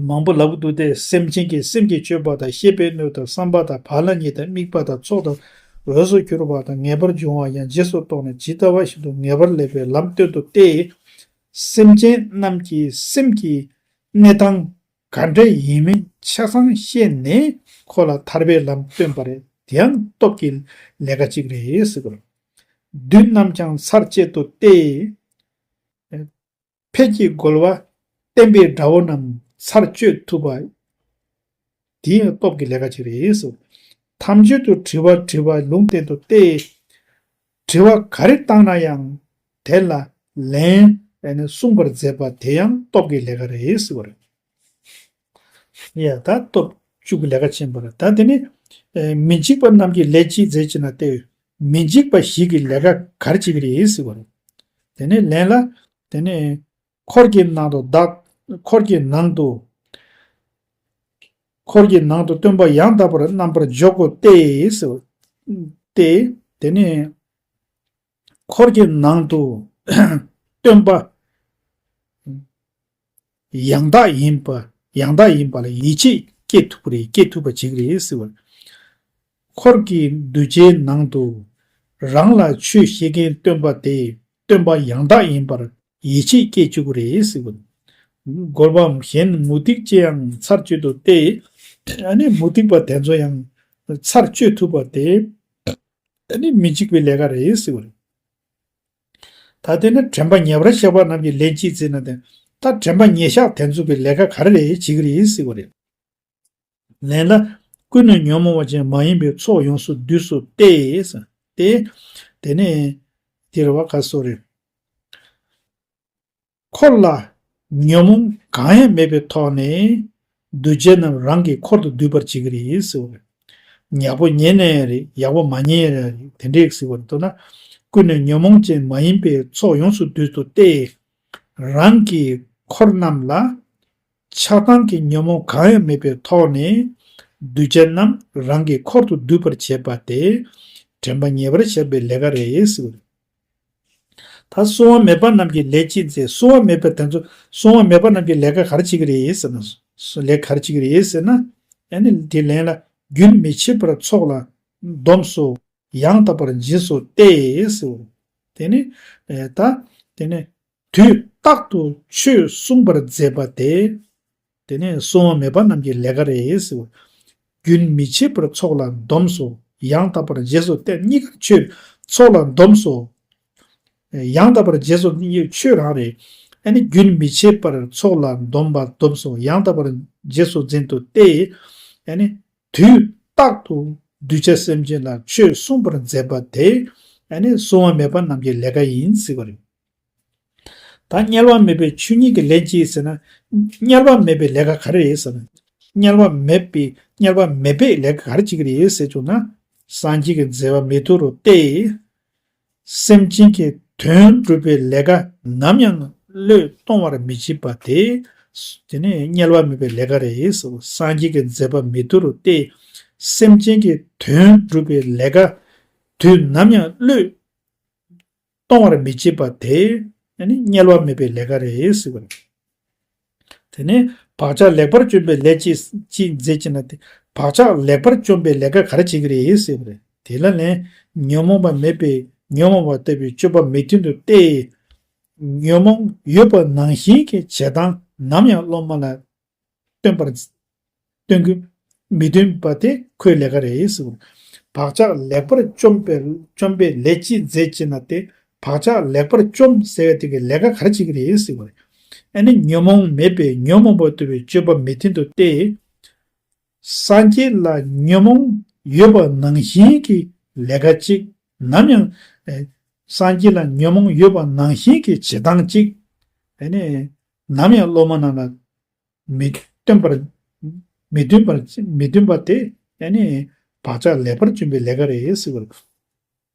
མང་པོ་ལབ་འདུག་སྟེ། སེམས་ཅན་གྱི་སེམས་ཀྱི་སྤྱོད་པ་དང་། ཤེས་པའི་སྣོད་དང་། བསམ་པ་དང་། བག་ལ་ཉལ་དང་། དམིགས་པ་དང་། ཚོགས་དང་། འོས་སུ་གྱུར་པ་དང་། ངེས་པར་འབྱུང་བ་ཡང་རྗེས་སུ་རྟོགས་ནས། ཇི་ལྟ་བ་བཞིན་དུ་ངེས་པར་ལེགས་པའི་ལམ་སྟོན་ཏོ་སྟེ། སེམས་ཅན་རྣམས་ཀྱི་སེམས་ཀྱི་གནས་སྟངས་ག་འདྲ་ཡིན་མིན་ཆ་ཚང་ཤེས་ནས་ཁོ་ལ་ཐར་པའི་ལམ་སྟོན་པ་རེད། དེ་ཡང་སྟོབས་ཀྱི་ལས་ཀ་གཅིག་རེད་ཟེར་གི་རེད། བདུད་རྣམས་ཀྱང་ཚར་བཅད་དོ་སྟེ། ཕས་ཀྱི་རྒོལ་བ་བསྟན་པའི་དགྲ་བོ་རྣམས་ཚར་གཅོད་ཐུབ་པ། དེ་ཡང་སྟོབས་ཀྱི་ལས་ཀ་ཅིག་རེད་ཟེར། ཐམས་ཅད་དུ་དྲི་བ་དྲི་བ་ལུང་བསྟན་ཏོ་སྟེ། དྲི་བ་ག་རེ་བཏང་ན་ཡང་དེ་ལ་ལན་གསུངས་པར་མཛད་པ་དེ་ཡང་སྟོབས་ཀྱི་ལས་ཀ་རེད་ཟེར་བ་རེད། ཡ་ད་སྟོབས་བཅུ་གི་ལས་ཀ་ཆེན་པོ་རེད། ད་དེ་ནི་མི་འཇིགས་པ་རྣམས་ཀྱིས་ལས་ཅི་མཛད་ཅེ་ན་སྟེ། མི་འཇིགས་པ་ཞིག་གི་ལས་ཀ་ག་རེ་བྱེད་ཀྱི་རེད་ཟེར་བ་རེད། དེ་ནི་ལན་ལ། དེ་ནི་འཁོར་གྱི་ནང་དུ་བདག་འཁོར་གྱི་ནང་དུ། འཁོར་གྱི་ནང་དུ་སྟོན་པ་ཡང་དག་པར་རྣམ་པར་འཇོག་གོ་སྟེ། སྟེ། དེ་ནི་འཁོར་གྱི་ནང་དུ་སྟོན་པ་ཡང་དག་ཡིན་པ་ཡང་དག་ཡིན་པ་ལ་ཡིད་ཆེས་སྐྱེ་ཐུབ་པ་རེད། སྐྱེ་ཐུབ་པ་ཅིག་རེད་ཟེར་བ། འཁོར་གྱི་གདུལ་བྱའི་ནང་དུ་རང་ལ་ཆོས་བཤད་མཁན་སྟོན་པ་དེ་སྟོན་པ་ཡང་དག་ཡིན་པར་ཡིད་ཆེས་སྐྱེ་བཅུག་གི་རེད་ཟེར་བ། འགོག་པ་གཞན་མུ་སྟེགས་ཅན་ཡང་ཚར་གཅོད་དོ་སྟེ། ཨ་ནི་མུ་སྟེགས་པ་དེ་ཚོ་ཡང་ཚར་གཅོད་ཐུབ་པ་དེ་ཨ་ནི་མི་འཇིགས་པའི་ལས་ཀ་རེད་ཟེར་བ་རེད། ད་དེ་ནི་དྲན་པ་ཉེ་བར་གཤེགས་པ་རྣམས་ཀྱིས་ལན་ཅི་མཛད་ན་དེ། ད་དྲན་པ་ཉེ་བཞག་དེ་ཚོ་གི་ལས་ཀ་ག་རེ་རེད་བྱེད་ཀྱི་རེད་ཟེར་བ་རེད། ལན་ལ། ཀུན་ནས་ཉོན་མོངས་པ་ཅན་མ་ཡིན་པའི་ཚོགས་ཡོངས་སུ་བསྡུས་སོ་སྟེ། སྟེ། དེ་ནས་དེ་རེད་བ་ག་སོ་རེད། འཁོར་ལ་ཉོན་མོངས་གང་ཡང་མེད་པའི་ཐོག་ནས་གདུལ་བྱ་རྣམས་རང་གི་འཁོར་དུ་འདུས་པར་བྱེད་ཀྱི་རེད་ཟེར་བ་རེད། ཡག་པོ་ཉན་ནའི་རེད། ཡག་པོ་མ་ཉན་ཡང་རེད། དེ་འདྲས་ཟེར་བ་རེད། མདོར་ན། ཀུན་ནས་ཉོན་མོངས་ཅན་མ་ཡིན་པའི་ཚོགས་ཡོངས་སུ་བསྡུས་སོ་སྟེ། རང་གི་འཁོར་རྣམས་ལ་ཆགས་སྡང་གི་ཉོན་མོངས་གང་ཡང་མེད་པའི་ཐོག་ནས་གདུལ་བྱ་རྣམས་རང་གི་འཁོར་དུ་འདུས་པར་བྱེད་པ་དེ་དྲན་པ་ཉེ་བར་གཤེགས་པའི་ལས་ཀ་རེད་ཟེར་བ་རེད། ད་གསོལ་བ་མེད་པ་རྣམས་ཀྱིས་ལས་ཅི་མཛད། གསོལ་བ་མེད་པ་དེ་ཚོ་གསོལ་བ་མེད་པ་རྣམས་ཀྱིས་ལས་ཀ་ག་རེ་བྱེད་ཀྱི་རེད་ཟེར་ན། ལས་ག་རེ་བྱེད་ཀྱི་རེད་ཟེར་ན། ཨ་ནི་དེ་ལན་ལ། རྒྱུན་མི་འཆད་པར་ཚོགས་ལ་འདོམས་སོ། ཡང་དག་པར་རྗེས་སུ་སྟེ་ཟེར། དེ་ནི་ད་དེ་ནི་དུས་རྟག་ཏུ་ཆོས་གསུངས་པར་མཛད་པ་དེ། དེ་ནི་གསོལ་བ་མེད་པ་རྣམས་ཀྱི་ལས་ཀ་རེད་ཟེར། རྒྱུན་མི་འཆད་པར་ཚོགས་ལ་འདོམས་སོ། ཡང་དག་པར་རྗེས་སུ་སྟེ། གཉིས་ཀ་ཆོས་ཚོགས་ལ་འདོམས་སོ། ཡང་དག་པར་རྗེས་སུ་ཆོས་རང་རེད། ཨ་ནི་རྒྱུན་མི་འཆད་པར་ཚོགས་ལ་འདོམས་པ་འདོམས་སོ། ཡང་དག་པར་རྗེས་སུ་འཛིན་ཏོ་སྟེ། ཨ་ནི་དུས་རྟག་ཏུ་གདུལ་བྱ་སེམས་ཅན་ལ་ཆོས་གསུངས་པར་མཛད་པ་དེ། ཨ་ནི་གསོལ་བ་མེད་པ་རྣམས་ཀྱི་ལས་ཀ་ཡིན་ཟེར་བ་རེད། ད་དམྱལ་བ་མེད་པའི་ཆོས་ཉིད་ཀྱི་ལན་ཅི་ཟེར་ན། དམྱལ་བ་མེད་པའི་ལས་ཀ་ག་རེ་རེད་ཟེར་ན། དམྱལ་བ་མེད་པའི་དམྱལ་བ་མེད་པའི་ལས་ཀ་ག་རེ་བྱེད་ཀྱི་རེད་ཟེར་བྱུང་ན། སངས་རྒྱས་ཀྱི་མཛད་པ་མི་མཐོ་རུ་སྟེ། སེམས་ཅན་གྱི་དོན་སྒྲུབ་པའི་ལས་ཀ་ནམ་ཡང་བློས་གཏོང་བར་མི་བྱེད་པ་དེ། དེ་ནི་དམྱལ་བ་མེད་པའི་ལས་ཀ་རེད་ཟེར། སངས་རྒྱས་ཀྱི་མཛད་པ་མི་མཐོ་རུ་སྟེ། སེམས་ཅན་གྱི་དོན་སྒྲུབ་པའི་ལས་ཀ་དུས་ནམ་ཡང་བློས་གཏོང་བར་མི་བྱེད་པ་དེ་ནི་དམྱལ་བ་མེད་པའི་ལས་ཀ་རེད་ཟེར་བ་རེད། དེ་ནས་བག་ཆགས་ལེགས་པར་བཅོམ་པའི་ལས་ཅི་ཅི་མཛད་ཅེ་ན་སྟེ། བག་ཆགས་ལེགས་པར་བཅོམ་པའི་ལས་ཀ་ག་རེ་བྱེད་ཀྱི་རེད་ཟེར་བ་རེད། དེ་ལ་ལན། ཉོན་མོངས་པ་མེད་པས་ཉོན་མོངས་པ་ལྟ་བུའི་སྤྱོད་པ་མི་མཐུན་དུ་སྟེ། ཉོན་མོངས་ཡོད་པ་ནང་བཞིན་གྱི་བྱེད་སྟངས་ནམ་ཡང་སློབ་མ་ལ་སྟོན་པར་སྟོན་གྱི་མི་སྟོན་པ་དེ་ཁོའི་ལས་ཀ་རེད་ཟེར། བག་ཆགས་ལེགས་པར་བཅོམ་པའི་བཅོམ་པའི་ལས་ཅི་མཛད་ཅེ་ན་སྟེ། བག་ཆགས་ལེགས་པར་བཅོམ་ཟེར་བ་དེ་གི་ལས་ཀ་ག་རེ་བྱེད་ཀྱི་རེད་ཟེར་བ་རེད། ཨ་ནི་ཉོན་མོངས་མེད་པས་ཉོན་མོངས་པ་ལྟ་བུའི་སྤྱོད་པ་མི་མཐུན་དུ་སྟེ། སངས་རྒྱས་ལ་ཉོན་མོངས་ཡོད་པ་ནང་བཞིན་གྱི་ལས་ཀ་གཅིག་ནམ་ཡང་། ཨེ། སངས་རྒྱས་ལ་ཉོན་མོངས་ཡོད་པ་ནང་བཞིན་གྱི་བྱེད་སྟངས་གཅིག་ཨ་ནི་ནམ་ཡང་སློབ་མ་རྣམས་ལ་མི་སྟོན་པར། མི་སྟོན་པར་མི་སྟོན་པ་དེ་ཨ་ནི་བག་ཆགས་ལེགས་པར་བཅོམ་པའི་ལས་ཀ་རེད་ཟེར་བ་རེད།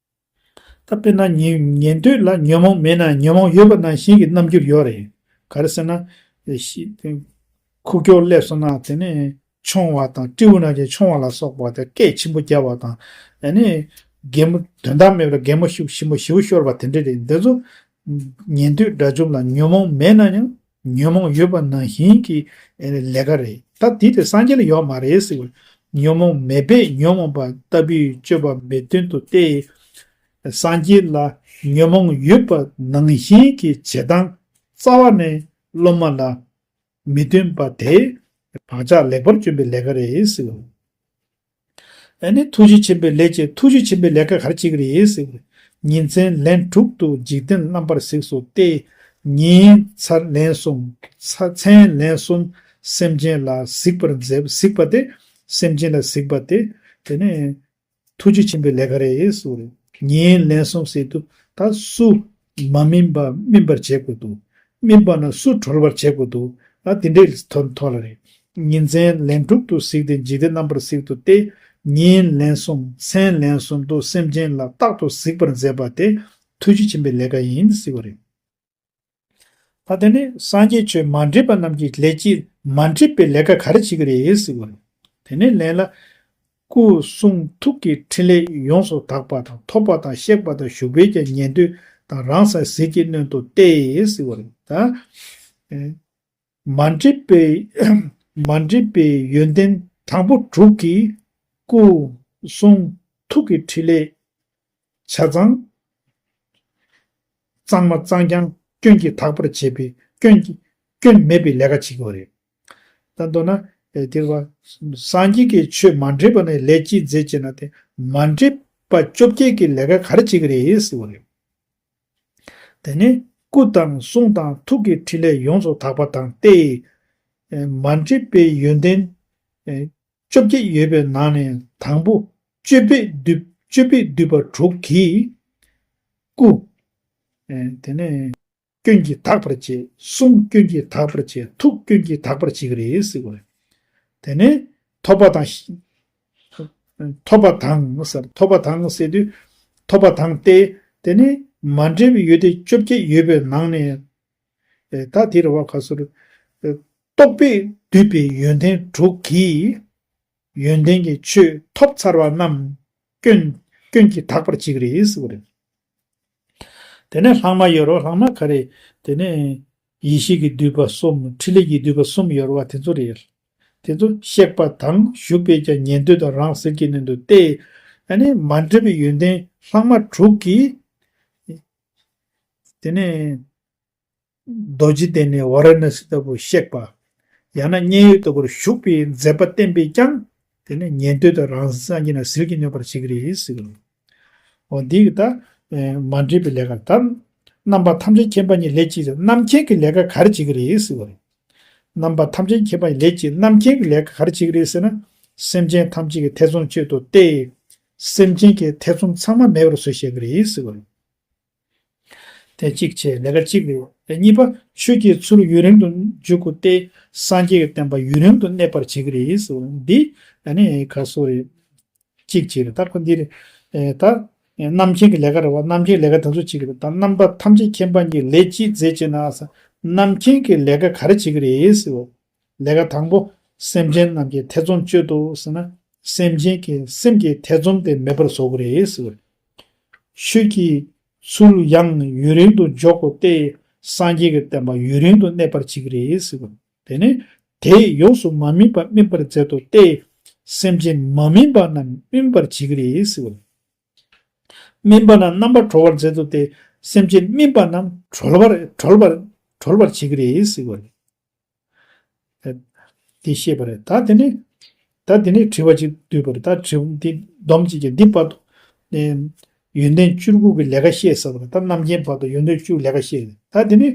ད་དཔེར་ན་ཉན་ཉན་ཐོས་ལ་ཉོན་མོངས་མེད་ན་ཉོན་མོངས་ཡོད་པ་ནང་བཞིན་གྱི་རྣམ་འགྱུར་ཡོད་རེད། ག་རེ་ཟེར་ན། ཤི་ཁུག་ཀྱོག་སླེབས་སོང་ན་དེ་ནས་མཆོང་བ་དང་སྤྲེའུ་ནང་བཞིན་མཆོང་བ་ལ་སོགས་པ་དེ་སྐད་ཆེན་པོ་རྒྱབ་པ་དང་། ཨ་ནི་གད་མོ་དོན་དག་མེད་པར་གད་མོ་ཞིབ་ཞིབ་མོ་ཞིབ་ཤོར་བ་དེ་འདྲ་རེད། འདི་ཚོ་ཉན་ཐོས་དགྲ་བཅོམ་ལ་ཉོན་མོངས་མེད་ན་ཡང་ཉོན་མོངས་ཡོད་པ་ནང་བཞིན་གྱི་ལས་ཀ་རེད། ད་དེ་དེ་སངས་རྒྱས་ལ་ཡོད་མ་རེད་ཟེར་བ། ཉོན་མོངས་མེད་པས་ཉོན་མོངས་པ་ལྟ་བུའི་སྤྱོད་པ་མི་མཐུན་དུ་སྟེ། སངས་རྒྱས་ལ་ཉོན་མོངས་ཡོད་པ་ནང་བཞིན་གྱི་བྱེད་སྟངས་རྩ་བ་ནས་སློབ་མ་ལ་མི་སྟོན་པ་དེ་བག་ཆགས་ལེགས་པར་བཅོམ་པའི་ལས་ཀ་རེད་ཟེར། ཨ་ནི་ཐུགས་རྗེ་ཆེན་པོའི་ལས་ཀྱི་ཐུགས་རྗེ་ཆེན་པོའི་ལས་ཀ་ག་རེ་བྱེད་ཀྱི་རེད་ཟེར། ཉིན་མཚན་ལན་དྲུག་ཏུ་འཇིག་རྟེན་རྣམ་པར་གཟིགས་སོ་སྟེ། ཉིན་མཚན་ལན་གསུམ་མཚན་ལན་གསུམ་སེམས་ཅན་ལ་གཟིགས་པར་མཛད། གཟིགས་པ་དེ་སེམས་ཅན་ལ་གཟིགས་པ་དེ་དེ་ནི་ཐུགས་རྗེ་ཆེན་པོའི་ལས་ཀ་རེད་ཟེར། ཉིན་ལན་གསུམ་ཟེར་དུས་ད་སུ་མ་སྨིན་པ་སྨིན་པར་བྱེད་དགོས་འདུག་སྨིན་པ་ན་སུ་གྲོལ་བར་བྱེད་དགོས་འདུག་ད་དེ་འདྲའི་ཐོག་ཐོག་ལ་རེད། ཉིན་མཚན་ལན་དྲུག་ཏུ་གཟིགས་ཏེ་འཇིག་རྟེན་རྣམ་པར་གཟིགས་འདུག་སྟེ། ཉིན་ལན་གསུམ་མཚན་ལན་གསུམ་དུ་སེམས་ཅན་ལ་རྟག་ཏུ་གཟིགས་པར་མཛད་པ་དེ་ཐུགས་རྗེ་ཆེན་པོའི་ལས་ཀ་ཡིན་ཟེར་བ་རེད། ད་དེ་ནས་སངས་རྒྱས་ཆོས་མ་འདྲེས་པ་རྣམས་ཀྱི་ལས་ཀྱིས་མ་འདྲེས་པའི་ལས་ཀ་ག་རེ་བྱེད་ཀྱི་རེད་ཟེར་བ་རེད། དེ་ནས་ལན་ལ། སྐུ་གསུང་ཐུགས་ཀྱི་ཕྲིན་ལས་ཡོངས་སུ་དག་པ་དང་ཐོབ་པ་དང་གཤེགས་པ་དང་བཞུགས་པའི་ཀྱང་ཉན་ཐོས་དང་རང་སར་ཟིལ་གྱིས་གནོན་ཏོ་སྟེ་ཟེར་བ་རེད་ད། མ་འདྲེས་པའི་མ་འདྲེས་པའི་ཡོན་ཏན་དང་པོ་དྲུག་གིས་སྐུ་གསུང་ཐུགས་ཀྱི་ཕྲིན་ལས་ཆ་ཚང་གཙང་མ་གཙང་རྐྱང་སྐྱོན་གྱིས་དག་པར་བྱེད་པའི་སྐྱོན་གྱི་སྐྱོན་མེད་པའི་ལས་ཀ་བྱེད་དགོས་རེད། ད་མདོར་ན་ཨེ་དེར་བ་སངས་རྒྱས་ཀྱི་ཆོས་མ་འདྲེས་པ་ནི་ལས་ཅི་མཛད་ཅེ་ན་དེ་མ་འདྲེས་པ་བཅོ་བརྒྱད་ཀྱི་ལས་ཀ་ག་རེ་བྱེད་ཀྱི་རེད་ཟེར་བ་རེད། དེ་ནི་སྐུ་དང་གསུང་དང་ཐུགས་ཀྱི་ཕྲིན་ལས་ཡོངས་སུ་དག་པ་དང་སྟེ། ཨེ་མ་འདྲེས་པའི་ཡོན་ཏན་ཨེ་བཅོ་བརྒྱད་ཡོད་པའི་ནང་ནས་དང་པོ་སྤྱོད་པས་བསྡུས་སྤྱོད་པས་བསྡུས་པ་དྲུག་གིས་སྐུ། ཨེ་དེ་ནས་སྐྱོན་གྱིས་དག་པར་བྱེད། གསུང་སྐྱོན་གྱིས་དག་པར་བྱེད། ཐུགས་སྐྱོན་གྱིས་དག་པར་བྱེད་ཀྱི་རེད་ཟེར་བ་རེད། དེ་ནས་ཐོབ་པ་དང་། ཐོབ་པ་དང་ཟེར། ཐོབ་པ་དང་ཟེར་དུས། ཐོབ་པ་དང་སྟེ། དེ་ནས་མ་འདྲེས་པའི་ཡོན་ཏན་བཅོ་བརྒྱད་ཡོད་པའི་ནང་ནས། ཨེ་ད་དེ་རེད་བ་ག་སོ་རེད། ཨེ་རྟོག་པས་བསྡུས་པའི་ཡོན་ཏན་དྲུག་གིས། ཡོན་ཏན་གྱི་ཆོས་ཐོབ་ཚར་བ་རྣམས་སྐྱོན་སྐྱོན་གྱིས་དག་པར་བྱེད་ཀྱི་རེད་ཟེར་བ་རེད། དེ་ནས་ལྷག་མ་ཡོད་རོ། ལྷག་མ་ག་རེ། དེ་ནས་ཡེ་ཤེས་ཀྱིས་བསྡུས་པ་གསུམ། ཕྲིན་ལས་ཀྱིས་བསྡུས་པ་གསུམ་ཡོད་རོ་བ་དེ་ཚོ་རེད། དེ་ཚོ་གཤེགས་པ་དང་བཞུགས་པས་ཀྱང་ཉན་ཐོས་དང་རང་ཟིལ་གྱིས་གནོན་ཏོ་སྟེ། ཨ་ནི་མ་འདྲེས་པའི་ཡོན་ཏན་ལྷག་མ་དྲུག་གིས། དེ་ནས། རྡོ་རྗེ་གདན་ནས་ཝཱ་ར་ཎ་སི་ལྟ་བུ་གཤེགས་པ། ཡང་ན་མཉན་ཡོད་ལྟ་བུར་བཞུགས་པའི་མཛད་པ་བསྟན་པས་ཀྱང་། དེ་ནི་ཉན་ཐོས་དང་རང་སངས་རྒྱས་རྣམས་ཟིལ་གྱིས་གནོན་པར་བྱེད་ཀྱི་རེད་ཟེར་གྱི་འདུག་འོ་འདི་གི་ད། ཨེ་མ་འདྲེས་པའི་ལས་ཀ་ད། རྣམ་པ་ཐམས་ཅད་མཁྱེན་པ་ཉིད་ལས་ཀྱི་རྣམ་མཁྱེན་གྱི་ལས་ཀ་ག་རེ་བྱེད་ཀྱི་རེད་ཟེར་བ་རེད། རྣམ་པ་ཐམས་ཅད་མཁྱེན་པ་ཉིད་ལས་ཀྱི་རྣམ་མཁྱེན་གྱི་ལས་ཀ་ག་རེ་བྱེད་ཀྱི་རེད་ཟེར་ན། སེམས་ཅན་ཐམས་ཅད་ཀྱི་ཐེ་ཚོམ་གཅོད་དོ་སྟེ། སེམས་ཅན་གྱི་ཐེ་ཚོམ་ཚང་མ་མེད་པར་བཟོ་བྱེད་ཀྱི་རེད་ཟེར་བ་རེད། དེ་གཅིག་བྱས་ལས་ཀ་གཅིག་རེད། གཉིས་པ་ཆོས་ཀྱི་ཚུལ་ཡུན་རིང་དུ་འཇུག་དགོས་ཏེ། སངས་རྒྱས་ཀྱི་བསྟན་པ་ཡུན་རིང་དུ་གནས་པར་བྱེད་ཀྱི་རེད་ཟེར་བ་འདི་ཨ་ནི་ག་སོ་རེད། གཅིག་བྱས་རེད། ད་ཁོ་འདི་རེད། ད་རྣམ་མཁྱེན་གྱི་ལས་ཀ་རེད་བ། རྣམ་མཁྱེན་ལས་ཀ་དེ་ཚོ་གཅིག་རེད། ད་རྣམ་པ་ཐམས་ཅད་མཁྱེན་པ་ཉིད་ལས་ཅི་མཛད་ཅེ་ན། རྣམ་མཁྱེན་གྱི་ལས་ཀ་ག་རེ་བྱེད་ཀྱི་རེད་ཟེར་བ། ལས་ཀ་དང་པོ། སེམས་ཅན་རྣམས་ཀྱི་ཐེ་ཚོམ་གཅོད་དོ་ཟེར་ན། སེམས་ཅན་གྱི་སེམས་ཀྱི་ཐེ་ཚོམ་དེ་མེད་པར་བཟོ་དགོས་རེད་ཟེར་བ་རེད། ཆོས་ཀྱི་ཚུལ་ཡང་ཡུན་རིང་དུ་འཇོག་དགོས་ཏེ། སངས་རྒྱས་ཀྱི་བསྟན་པ་ཡུན་རིང་དུ་གནས་པར་བྱེད་ཀྱི་རེད་ཟེར་བ་རེད། དེ་ནས་དེས་ཡོངས་སུ་མ་སྨིན་པ་སྨིན་པར་མཛད་དོ་སྟེ། སེམས་ཅན་མ་སྨིན་པ་རྣམས་སྨིན་པར་བྱེད་ཀྱི་རེད་ཟེར་བ་རེད། སྨིན་པ་རྣམས་རྣམ་པར་གྲོལ་བར་མཛད་དོ་སྟེ། སེམས་ཅན་སྨིན་པ་རྣམས་གྲོལ་བར་གྲོལ་བར་གྲོལ་བར་བྱེད་ཀྱི་རེད་ཟེར་བ་རེད། དེ་ཤེས་པ་རེད། ད་དེ་ནི། ད་དེ་ནི་དྲི་བ་ཅིག་བསྡུས་པ་རེད། ད་དྲི་བ་འདི་སྡོམ་གཅིག་གིས་འདི་བར་དུ། ཨེ་ཡོན་ཏན་བཅུ་དགུ་གི་ལས་ཀ་བཤད་ཟེར་བ་རེད། ད་རྣམ་མཁྱེན་བར་དུ་ཡོན་ཏན་བཅུ་ལས་ཀ་བཤད་རེད། ད་དེ་ནི།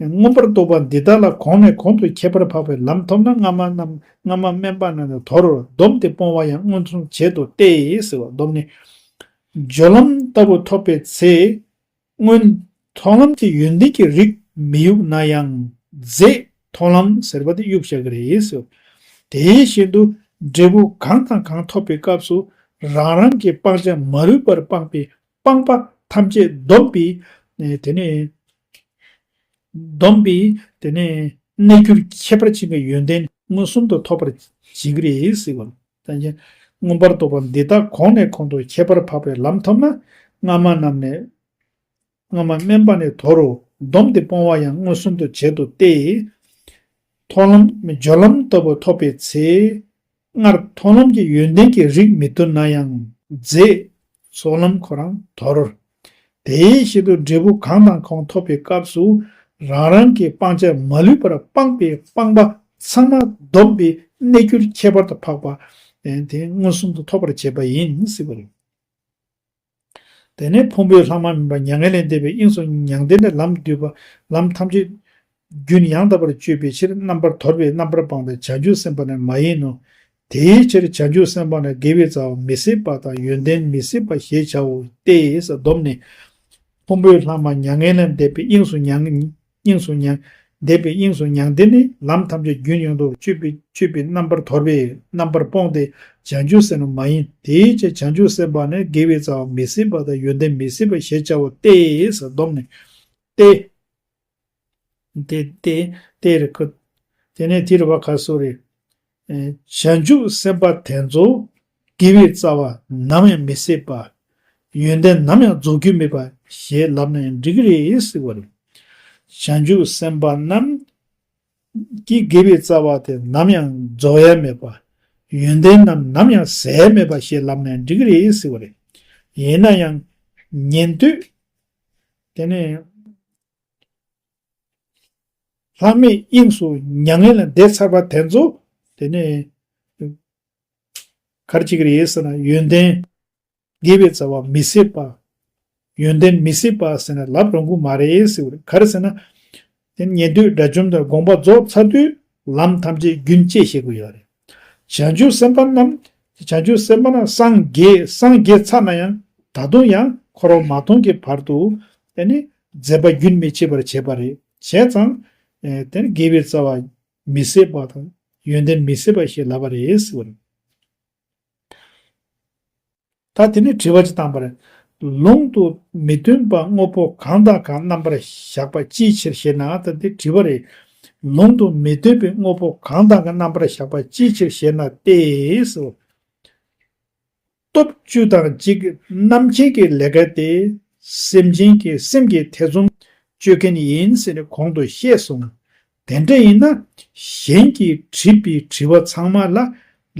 མངོན་པར་རྟོགས་པ་འདི་དག་ལ་གོང་ནས་གོང་དུ་ཁྱད་པར་འཕགས་པའི་ལམ་ཐོབ་ན། སྔ་མ་རྣམས་སྔ་མ་དམན་པ་རྣམས་ནི་དོར་རོ། སྡོམ་དེ་སྤོང་བ་ཡང་མངོན་སུམ་བྱེད་དོ་སྟེ་ཟེར་བ། སྡོམ་ནི། སྦྱོར་ལམ་ལྟ་བུ་ཐོབ་པའི་ཚེ། སྔོན་མཐོང་ལམ་གྱི་ཡོན་ཏན་གྱི་རིགས་མི་གཡུག་ན་ཡང་རྫས་མཐོང་ལམ་ཟེར་བ་དེ་གཡུག་བཞག་གི་རེད་ཟེར། དེ་བཞིན་དུ་འབྲས་བུ་གང་དང་གང་ཐོབ་པའི་སྐབས་སུ་རང་རང་གི་སྤང་བྱ་མ་ལུས་པར་སྤངས་པའི་སྤངས་པ་ཐམས་ཅད་སྡོམ་པའི་དེ་ནས་སྡོམ་པའི་དེ་ནས་གནས་གྱུར་ཁྱད་པར་ཅན་གྱི་ཡོན་ཏན་མངོན་སུམ་དུ་ཐོབ་པར་བྱེད་ཀྱི་རེད་ཟེར་བ། ད་ཅི། མངོན་པར་རྟོགས་པ་འདི་དག་གོང་ནས་གོང་དུ་ཁྱད་པར་འཕགས་པའི་ལམ་ཐོབ་ན། སྔ་མ་རྣམས་ནས། སྔ་མ་དམན་པ་ནས་དོར་རོ། སྡོམ་དེ་སྤོང་བ་ཡང་མངོན་སུམ་དུ་བྱེད་དོ་སྟེ། མཐོང་ལམ་སྦྱོར་ལམ་ལྟ་བུ་ཐོབ་པའི་ཚེ། སྔར་མཐོང་ལམ་གྱི་ཡོན་ཏན་གྱི་རིགས་མི་ཐོན་ན་ཡང་རྫས་ཚོགས་ལམ་ཁོ་རང་དོར། དེའི་ཕྱིར་དུ་འབྲས་བུ་གང་དང་གང་ཐོབ་པའི་སྐབས་སུ་རང་རང་གི་སྤང་བྱ་མ་ལུས་པར་སྤངས་པའི་སྤངས་པ་ཚང་མ་སྡོམ་པའི་གནས་གྱུར་ཁྱད་པར་དུ་འཕགས་པ་དེ་མངོན་སུམ་དུ་ཐོབ་པར་བྱེད་པ་ཡིན་ཟེར་བ་རེད། དེ་ནས་ཕུང་པོའི་ལྷག་མ་མིན་པ་མྱ་ངན་ལས་འདས་པའི་དབྱིངས་སུ་མྱང་འདས་ནས་ལམ་བསྡུས་པ་ལམ་ཐམས་ཅད་རྒྱུན་ཡང་དག་པར་གཅོད་པའི་ཕྱིར་རྣམ་པར་དོར་བའི་རྣམ་པར་སྤངས་པའི་བྱང་ཆུབ་སེམས་དཔའ་ནི་མ་ཡིན་ནོ། དེའི་ཕྱིར་བྱང་ཆུབ་སེམས་དཔའ་ནི་དགེ་བའི་རྩ་བ་མི་སྲིད་པ་དང་ཡོན་ཏན་མི་སྲིད་པ་ཞེས་བྱའོ་སྟེ། ཟེར་བསྡོམས་ནས། ཕུང་པོའི་ལྷག་མ་མྱ་ངན་ལས་འདས་པའི་དབྱིངས་སུ་མྱ་ངན། དབྱིངས་སུ་མྱ། འདས་པའི་དབྱིངས་སུ་མྱང་འདས་ནི་ལམ་ཐམས་ཅད་རྒྱུན་ཡོངས་རྫོགས་གཅོད་པའི་གཅོད་པའི་རྣམ་པར་དོར་བས་རྣམ་པར་སྤོང་སྟེ་བྱང་ཆུབ་སེམས་མ་ཡིན། དེའི་ཕྱིར་བྱང་ཆུབ་སེམས་དཔའ་ནི་དགེ་བའི་རྩ་བ་མི་སྲིད་པ་དང་ཡོན་ཏན་མི་སྲིད་པ་ཞེས་བྱའོ་སྟེ། ཟེར་བསྡོམས་ནས། སྟེ། དེ་སྟེ་སྟེ་རེ་ཁོ། དེ་ནས་དེ་རུ་བ་ག་སོ་རེ། བྱང་ཆུབ་སེམས་དཔའ་དེ་ཚོ་དགེ་བའི་རྩ་བ་ནམ་ཡང་མི་སྲིད་པ། ཡོན་ཏན་ནམ་ཡང་རྫོགས་རྒྱུ་མེད་པ་ཞེས་ལབ་ན་ཡང་འགྲིག་གི་རེད་ཟེར་བ་རེད། བྱང་ཆུབ་སེམས་དཔའ་རྣམས་ཀྱི་དགེ་བའི་རྩ་བ་དེ་ནམ་ཡང་རྫོགས་ཡ་མེད་པ། ཡོན་ཏན་རྣམས་ནམ་ཡང་ཟད་ཡ་མེད་པ་ཞེས་ལབ་ན་ཡང་འགྲིག་གི་རེད་ཟེར་བ་རེད། ཡིན་ན་ཡང་ཉན་ཐོས། དེ་ནས། ལྷག་མེད་དབྱིངས་སུ་མྱ་ངན་ལས་འདས་ཚར་བ་དེ་ཚོ། དེ་ནས་ག་རེ་བྱེད་ཀྱི་རེད་ཟེར་ན་ཡོན་ཏན། དགེ་བའི་རྩ་བ་མི་སྲིད་པ། ཡོན་ཏན་མི་སྲིད་པ་ཟེར་ན་ལབ་རུང་གི་མ་རེད་ཟེར་བ་རེད། ག་རེ་ཟེར་ན། དེ་ཉན་ཐོས་དགྲ་བཅོམ་དང་དགོངས་པ་རྫོགས་ཚར་དུས་ལམ་ཐམས་ཅད་རྒྱུན་བཅད་བྱེད་དགོས་ཡོད་རེད། བྱང་ཆུབ་སེམས་དཔའ་རྣམས། བྱང་ཆུབ་སེམས་དཔའ་རྣམས་སངས་རྒྱས་སངས་རྒྱས་ཚར་ན་ཡང་ད་དུང་ཡང་འཁོར་བ་མ་སྟོངས་ཀྱི་བར་དུ་དེ་ནི་མཛད་པ་རྒྱུན་མི་འཆད་པར་བྱེད་པ་རེད། བྱས་ཙང་། ཨེ། དེ་ནི་དགེ་བའི་རྩ་བ་མི་ཟད་པ་དང་ཡོན་ཏན་མི་ཟད་པ་ཞེས་ལབ་པ་རེད་ཟེར་བ་རེད། ད་དེ་ནི་དྲི་བ་ཅིག་བཏང་པ་རེད། ལུང་དུ་མི་སྟོན་པ་དངོས་པོ་གང་དང་གང་རྣམ་པར་གཞག་པ་ཅིའི་ཕྱིར་ཞེ་ན། ད་འདི་དྲི་བ་རེད། ལུང་དུ་མི་སྟོན་པའི་དངོས་པོ་གང་དང་གང་རྣམ་པར་གཞག་པ་ཅིའི་ཕྱིར་ཞེ་ན་སྟེ་ཟེར། སྟོབས་བཅུ་དང་གཅིག་རྣམ་མཁྱེན་གྱི་ལས་ཀ་སྟེ། སེམས་ཅན་གྱི་སེམས་ཀྱི་ཐེ་ཚོམ་གཅོད་མཁན་ཡིན་ཟེར་ནས་གོང་དུ་བཤད་སོང་། དེ་འདྲ་ཡིན་ན་གཞན་གྱིས་དྲིས་པའི་དྲི་བ་ཚང་མ་ལ་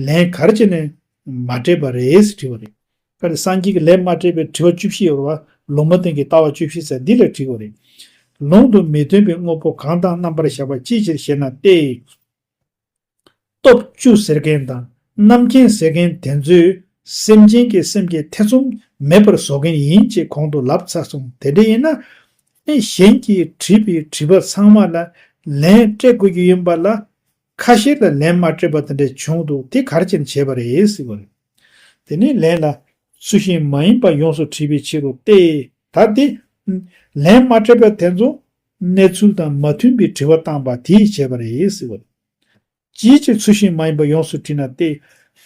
ལན་ག་རེ་བྱས་ནས་མ་སྤྲད་པ་རེད་ཟེར་དྲིས་པ་རེད། ག་རེ་སངས་རྒྱས་ཀྱིས་ལན་མ་སྤྲད་པའི་དྲི་བ་བཅུ་བཞི་ཡོད་རེད་བ། ལུང་མ་བསྟན་གྱི་ལྟ་བ་བཅུ་བཞི་ཟེར་འདི་ལ་དྲིས་པ་རེད། ལུང་དུ་མི་སྟོན་པའི་དངོས་པོ་གང་དང་རྣམ་པར་གཞག་པ་ཅིའི་ཕྱིར་ཞེ་ན་སྟེ། སྟོབས་བཅུ་ཟེར་མཁན་དང་རྣམ་མཁྱེན་ཟེར་མཁན་དེ་ཚོས་སེམས་ཅན་གྱི་སེམས་ཀྱི་ཐེ་ཚོམ་མེད་པར་བཟོ་མཁན་ཡིན་ཅེས་གོང་དུ་ལབ་ཚར་སོང་། དེ་འདྲ་ཡིན་ན། ཨེ། གཞན་གྱིས་དྲིས་པའི་དྲི་བ་ཚང་མ་ལ་ལན་སྤྲད་དགོས་ཀྱི་ཡིན་པ་ལ། ཁ་ཤས་ལ་ལན་མ་སྤྲད་པ་དེ་འདྲ་བྱུང་འདུག་དེ་ག་རེ་བྱས་ནས་བྱས་པ་རེད་ཟེར་བ་རེད། དེ་ནས་ལན་ལ། ཚུལ་བཞིན་མ་ཡིན་པ་ཡོངས་སུ་དྲིས་པའི་ཕྱིར་རོ་སྟེ། ད་དེ། ལན་མ་སྤྲད་པ་དེ་ཚོ་གནས་ཚུལ་དང་མ་མཐུན་པའི་དྲི་བ་བཏང་པ་དེས་བྱས་པ་རེད་ཟེར་བ་རེད། ཅིའི་ཕྱིར་ཚུལ་བཞིན་མ་ཡིན་པ་ཡོངས་སུ་དྲིས་ན་སྟེ།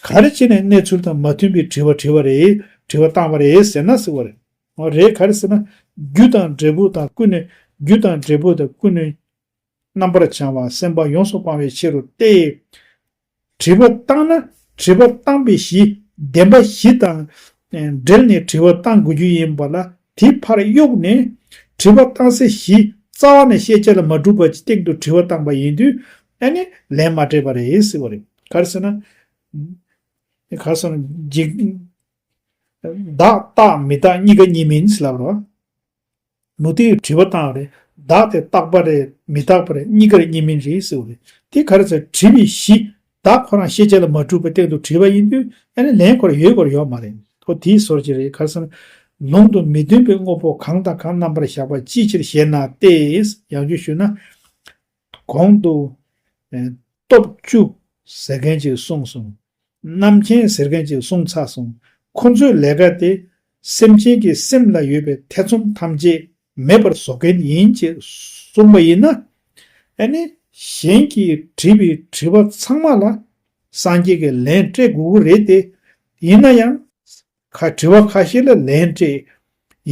ག་རེ་བྱས་ནས་གནས་ཚུལ་དང་མ་མཐུན་པའི་དྲི་བ་དྲི་བ་རེད། དྲི་བ་བཏང་བ་རེད་ཟེར་ན་ཟེར་བ་རེད། འོ་རེད། ག་རེ་ཟེར་ན། རྒྱུ་དང་འབྲས་བུ་དང་ཀུན་ནས། རྒྱུ་དང་འབྲས་བུ་དང་ཀུན་ནས་རྣམ་པར་བྱང་བ་སེམས་པ་ཡོངས་སུ་སྤང་བའི་ཕྱིར་རོ་སྟེ། དྲི་བ་བཏང་ན་དྲི་བ་བཏང་བའི་གཞི་བདེན་པ་བཞི་དང་འབྲེལ་ནས་དྲི་བ་བཏང་དགོས་རྒྱུ་ཡིན་པ་ལ་དེ་ཕར་གཡུགས་ནས་དྲི་བ་བཏང་སའི་གཞི་རྩ་བ་ནས་ཤེས་བྱ་ལ་མ་གྲུབ་པ་སྟེང་དུ་དྲི་བ་བཏང་པ་ཡིན་དུས་ཨ་ནི་ལན་མ་སྤྲད་པ་རེད་ཟེར་བ་རེད། ག་རེ་ཟེར་ན། ག་རེ་ཟེར་ན་འཇིག་བདག་རྟག་མི་རྟག་གཉིས་ཀ་གཉིས་མིན་ཟེར་ལབ་རོ། མུ་སྟེགས་དྲི་བ་བཏང་བ་རེད། བདག་དེ་རྟག་པ་རེད་མི་རྟག་པ་རེད་གཉིས་ཀར་གཉིས་མིན་རེད་ཟེར་བ་རེད། དེ་ག་རེ་ཟེར་དྲི་བའི་གཞི་བདག་ཁོ་རང་ཤེས་བྱ་ལ་མ་གྲུབ་པའི་སྟེང་དུ་དྲི་བ་ཡིན་དུས་ཨ་ནི་ལན་ཁོ་རང་ཡོད་དགོས་ཡོད་མ་རེད། ཁོ་དེའི་སོར་གྱི་རེད། ག་རེ་ཟེར་ན། ལུང་དུ་མི་སྟོན་པའི་དངོས་པོ་གང་དང་གང་རྣམ་པར་གཞག་པ་ཅིའི་ཕྱིར་ཞེ་ན་སྟེ། ཡང་བསྐྱར་ཞུས་ན། གོང་དུ། ཨེ། སྟོབས་བཅུ་ཟེར་མཁན་ཅིག་གསུངས་སོང་། རྣམ་མཁྱེན་ཟེར་མཁན་ཅིག་གསུངས་ཚར་སོང་། ཁོ་ཚོའི་ལས་ཀ་དེ་སེམས་ཅན་གྱི་སེམས་ལ་ཡོད་པའི་ཐེ་ཚོམ་ཐམས་ཅད་མེད་པར་བཟོ་མཁན་ཡིན་ཅེས་གསུངས་པ་ཡིན་ན། ཨ་ནི་གཞན་གྱིས་དྲིས་པའི་དྲི་བ་ཚང་མ་ལ་སངས་རྒྱས་ཀྱིས་ལན་སྤྲད་དགོས་ཀྱི་རེད་དེ། ཡིན་ན་ཡང་། ཁ་དྲི་བ་ཁ་ཤས་ལ་ལན་སྤྲད།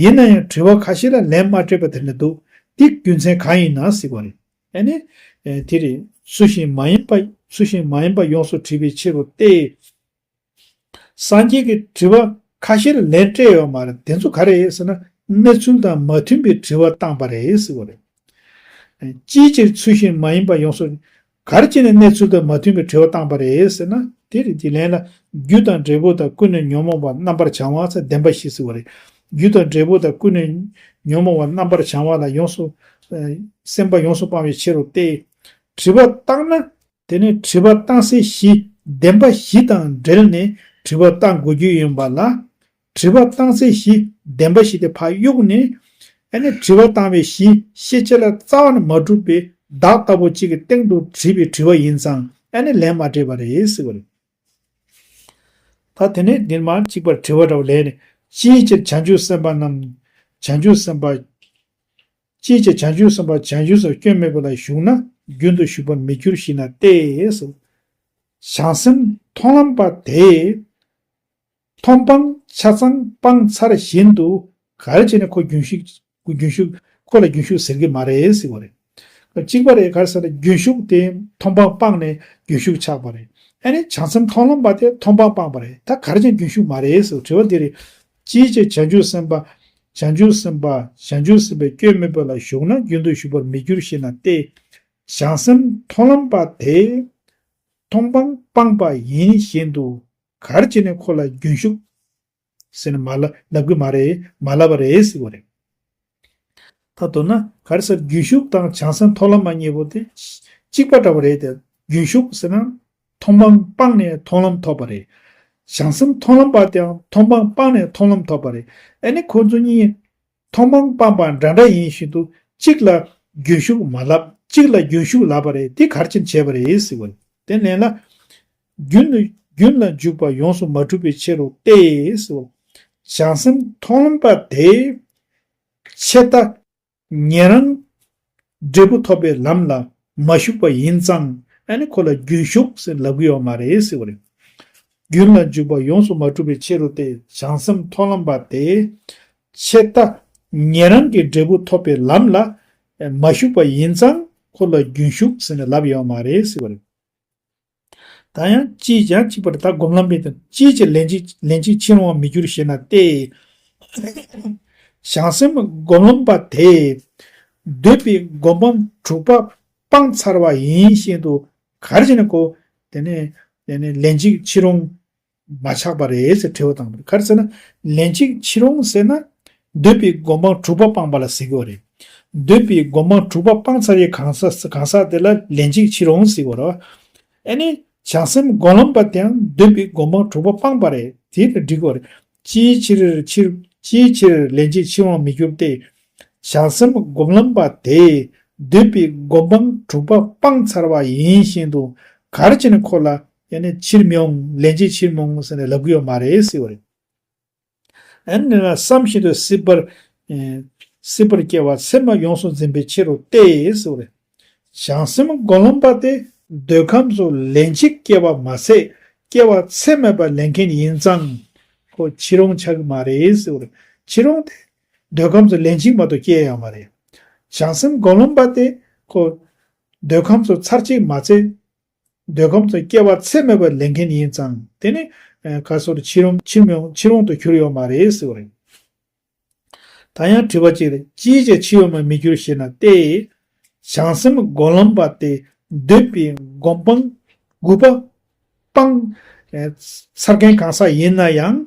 ཡིན་ན་ཡང་དྲི་བ་ཁ་ཤས་ལ་ལན་མ་སྤྲད་པ་དེ་འདྲ་འདུག་དེ་རྒྱུ་མཚན་གང་ཡིན་ན་ཟེར་བ་རེད། ཨ་ནི། ཨེ། དེ་རེད། ཚུལ་བཞིན་མ་ཡིན་པ་ཚུལ་བཞིན་མ་ཡིན་པ་ཡོངས་སུ་དྲིས་པའི་ཕྱིར་རོ་སྟེ། སངས་རྒྱས་ཀྱིས་དྲི་བ་ཁ་ཤས་ལ་ལན་སྤྲད་ཡོད་མ་རེད། དེ་ཚོ་ག་རེ་རེད་ཟེར་ན་གནས་ཚུལ་དང་མ་མཐུན་པའི་དྲི་བ་བཏང་པ་རེད་ཟེར་བ་རེད། ཅིའི་ཕྱིར་ཚུལ་བཞིན་མ་ཡིན་པ་ཡོངས་སུ། ག་རེ་བྱས་ནས་གནས་ཚུལ་དང་མ་མཐུན་པའི་དྲི་བ་བཏང་པ་རེད་ཟེར་ན། དེ་རེད། དེ་ལན་ལ། རྒྱུ་དང་འབྲས་བུ་དང་ཀུན་ནས་ཉོན་མོངས་པ་རྣམ་པར་བྱང་བ་ཟེར་བདེན་པ་བཞི་ཟེར་བ་རེད། རྒྱུ་དང་འབྲས་བུ་དང་ཀུན་ནས་ཉོན་མོངས་པ་རྣམ་པར་བྱང་བ་ལ་ཡོངས་སུ། ཨ། སེམས་པ་ཡོངས་སུ་སྤང་བའི་ཕྱིར་རོ་སྟེ། དྲི་བ་བཏང་ན། དེ་ནི་དྲི་བ་བཏང་སའི་གཞི་བདེན་པ་བཞི་དང་འབྲེལ་ནས་དྲི་བ་བཏང་དགོས་རྒྱུ་ཡིན་པ་ལ། དྲི་བ་བཏང་སའི་གཞི་བདེན་པ་བཞི་དེ་ཕར་གཡུགས་ནས། ཨ་ནི་དྲི་བ་བཏང་བའི་གཞི་ཤེས་བྱ་ལ་རྩ་བ་ནས་མ་གྲུབ་པའི་བདག་ལྟ་བུ་གཅིག་གི་སྟེང་དུ་དྲིས་པའི་དྲི་བ་ཡིན་ཙང་ཨ་ནི་ལན་མ་སྤྲད་པ་རེད་ཟེར་བ་རེད། ད་དེ་ནས་འདིར་མར་གཅིག་པར་དྲི་བ་འདྲ་བོ་ལས་ནས། ཅིའི་ཕྱིར་བྱང་ཆུབ་སེམས་དཔའ་རྣམས་བྱང་ཆུབ་སེམས་དཔའ། ཅིའི་ཕྱིར་བྱང་ཆུབ་སེམས་དཔའ་བྱང་ཆུབ་སེམས་སྐྱོན་མེད་པ་ལ་ཞུགས་ན་རྒྱུན་དུ་ཞུགས་པར་མི་འགྱུར་ཞེ་ན་སྟེ། བྱང་སེམས་མཐོང་ལམ་པ་དེས་མཐོང་སྤང་ཆ་ཚང་སྤངས་ཚར་བཞིན་དུ་ག་རེ་བྱས་ནས་ཁོ་རྒྱུན་ཞུགས་རྒྱུན་ཞུགས་ཁོ་ལ་རྒྱུན་ཞུགས་ཟེར་གྱི་མ་རེད་ཟེར་བ་རེད། གཅིག་པ་རེད། ག་རེ་ཟེར་ན་རྒྱུན་ཞུགས་དེ་མཐོང་སྤང་སྤངས་ནས་རྒྱུན་ཞུགས་ཆགས་པ་རེད། ཨ་ནི་བྱང་སེམས་མཐོང་ལམ་པ་དེ་མཐོང་སྤང་སྤངས་པ་རེད། ད་ག་རེ་བྱས་རྒྱུན་ཞུགས་མ་རེད་ཟེར་དྲི་བ་འདི་རེད། ཅིའི་ཕྱིར་བྱང་ཆུབ་སེམས་དཔའ་བྱང་ཆུབ་སེམས་དཔའ་བྱང་ཆུབ་སེམས་དཔའི་སྐྱོན་མེད་པ་ལ་ཞུགས་ན་རྒྱུན་དུ་ཞུགས་པར་མི་འགྱུར་ཞེ་ན་སྟེ། བྱང་སེམས་མཐོང་ལམ་པ་དེས་མཐོང་སྤང་སྤངས་པ་ཡིན་བཞིན་དུ་ག་རེ་བྱས་ནས་ཁོ་ལ་རྒྱུན་ཞུགས་ཟེར་ནས་མ་ལབ་ལབ་གི་མ་རེད། མ་ལབ་པ་རེད་ཟེར་བ་རེད། ད་མདོར་ན་ག་རེ་ཟེར། རྒྱུན་ཞུགས་དང་བྱང་སེམས་མཐོང་ལམ་པ་གཉིས་པོ་དེ་གཅིག་པ་འདྲ་བ་རེད་དེ། རྒྱུན་ཞུགས་ཟེར་ན་མཐོང་སྤང་སྤངས་ནས་མཐོང་ལམ་ཐོབ་པ་རེད། བྱང་སེམས་མཐོང་ལམ་པ་དེའང་མཐོང་སྤང་སྤངས་ནས་མཐོང་ལམ་ཐོབ་པ་རེད། ཨ་ནི་ཁོ་ཚོ་གཉིས་མཐོང་སྤང་སྤངས་པ་འདྲ་འདྲ་ཡིན་བཞིན་དུ་གཅིག་ལ་རྒྱུན་ཞུགས་མ་ལབ། གཅིག་ལ་རྒྱུན་ཞུགས་ལབ་པ་རེད། དེ་ག་རེ་བྱས་ནས་བྱས་པ་རེད་ཟེར་བ་རེད། དེ་ལན་ལ། རྒྱུན་རྒྱུན་ལ་འཇུག་པ་ཡོངས་སུ་མ་གྲུབ་པའི་ཕྱིར་རོ་སྟེ་ཟེར། བྱང་སེམས་མཐོང་ལམ་པ་དེ་ཆད་ལྟ་ཉན་རང་འབྲས་བུ་ཐོབ་པའི་ལམ་ལ་མ་ཞུགས་པ་ཡིན་ཙང་ཨ་ནི་ཁོ་ལ་རྒྱུན་ཞུགས་ཟེར་ལབ་ཀྱི་ཡོད་མ་རེད་ཟེར་བ་རེད། རྒྱུན་ལ་འཇུག་པ་ཡོངས་སུ་མ་གྲུབ་པའི་ཕྱིར་རོ་སྟེ། བྱང་སེམས་མཐོང་ལམ་པ་དེ་ཆད་ལྟ་ཉན་རང་གི་འབྲས་བུ་ཐོབ་པའི་ལམ་ལ་མ་ཞུགས་པ་ཡིན་ཙང་ཁོ་ལ་རྒྱུན་ཞུགས་ཟེར་ནས་ལབ་ཡོད་མ་རེད་ཟེར་བ་རེད། ད་ཡང་ཅིའི་ཕྱིར་ཡང་གཅིག་པར་ད་སྒོམ་ལམ་པའི་དོན། ཅིའི་ཕྱིར་ལན་གཅིག་ལན་གཅིག་ཕྱིར་འོང་བར་མི་འགྱུར་ཞེ་ན་སྟེ། བྱང་སེམས་སྒོམ་ལམ་པ་དེས་འདོད་པའི་སྒོམ་སྤང་དྲུག་པ་སྤངས་ཚར་བ་ཡིན་བཞིན་དུ་ག་རེ་བྱས་ནས་ཁོ་དེ་ནས་དེ་ནས་ལན་གཅིག་ཕྱིར་འོང་མ་ཆགས་པ་རེད་ཟེར་དྲི་བ་བཏང་བ་རེད། ག་རེ་ཟེར་ན། ལན་གཅིག་ཕྱིར་འོང་ཟེར་ན་འདོད་པའི་སྒོམ་སྤང་དྲུག་པ་སྤངས་པ་ལ་ཟེར་གྱི་ཡོད་རེད། འདོད་པའི་སྒོམ་སྤང་དྲུག་པ་སྤངས་ཚར་བའི་གང་ཟག་གང་ཟག་དེ་ལ་ལན་གཅིག་ཕྱིར་འོང་ཟེར་གྱི་ཡོད་རེད། ཨ་ནི་བྱང་སེམས་སྒོམ་ལམ་པ་དེའང་འདོད་པའི་སྒོམ་སྤང་དྲུག་པ་སྤངས་པ་རེད། དེ་ལ་འགྲིག་གི་ཡོད་རེད། ཅིའི་ཕྱིར་ཕྱིར་ཅིའི་ཕྱིར་ལན་གཅིག་ཕྱིར་འོང་མི་འགྱུར་ཏེ། བྱང་སེམས་སྒོམ་ལམ་པ་དེས་འདོད་པའི་སྒོམ་སྤང་དྲུག་པ་སྤངས་ཚར་བ་ཡིན་བཞིན་དུ་ག་རེ་བྱས་ནས་ཁོ་ལ་ཡང་ནས་ཕྱིར་མི་འོང་། ལན་གཅིག་ཕྱིར་མི་འོང་ཟེར་ནས་ལབ་ཀྱི་ཡོད་མ་རེད་ཟེར་བ་རེད། ཨ་ནི་ལ་བསམ་བཞིན་དུ་སྲིད་པར་ཨེ་སྲིད་པར་སྐྱེ་བ་ཚད་མར་ཡོངས་སུ་འཛིན་པའི་ཕྱིར་རོ་སྟེ་ཟེར་བ་རེད། བྱང་སེམས་སྒོམ་ལམ་པ་དེ་འདོད་ཁམས་སུ་ལན་གཅིག་སྐྱེ་བ་མ་ཟད་སྐྱེ་བ་ཚད་མེད་པ་ལེན་མཁན་ཡིན་ཙང་ཁོ་ཕྱིར་འོང་ཆགས་ཀྱི་མ་རེད་ཟེར་བ་རེད། ཕྱིར་འོང་དེ་འདོད་ཁམས་སུ་ལན་གཅིག་མ་གཏོགས་སྐྱེ་ཡོད་མ་རེད། བྱང་སེམས་སྒོམ་ལམ་པ་དེ་ཁོ་འདོད་ཁམས་སུ་ཚར་གཅིག་མ་ཚད་འདོད་ཁམས་སུ་སྐྱེ་བ་ཚད་མེད་པ་ལེན་མཁན་ཡིན་ཙང་དེ་ནི་ཨ་ག་སོར་ཕྱིར་འོང་ཕྱིར་མི་འོང་ཕྱིར་འོང་དུ་གྱུར་ཡོད་མ་རེད་ཟེར་བ་རེད། ད་ཡང་དྲི་བ་གཅིག་རེད། ཅིའི་ཕྱིར་ཕྱིར་འོང་བར་མི་འགྱུར་ཞེ་ན་སྟེ། བྱང་སེམས་སྒོམ་ལམ་པ་དེ་འདོད་པའི་སྒོམ་སྤང་དགུ་པ་སྤངས་ཚར་མཁན་གང་ཟག་ཡིན་ན་ཡང་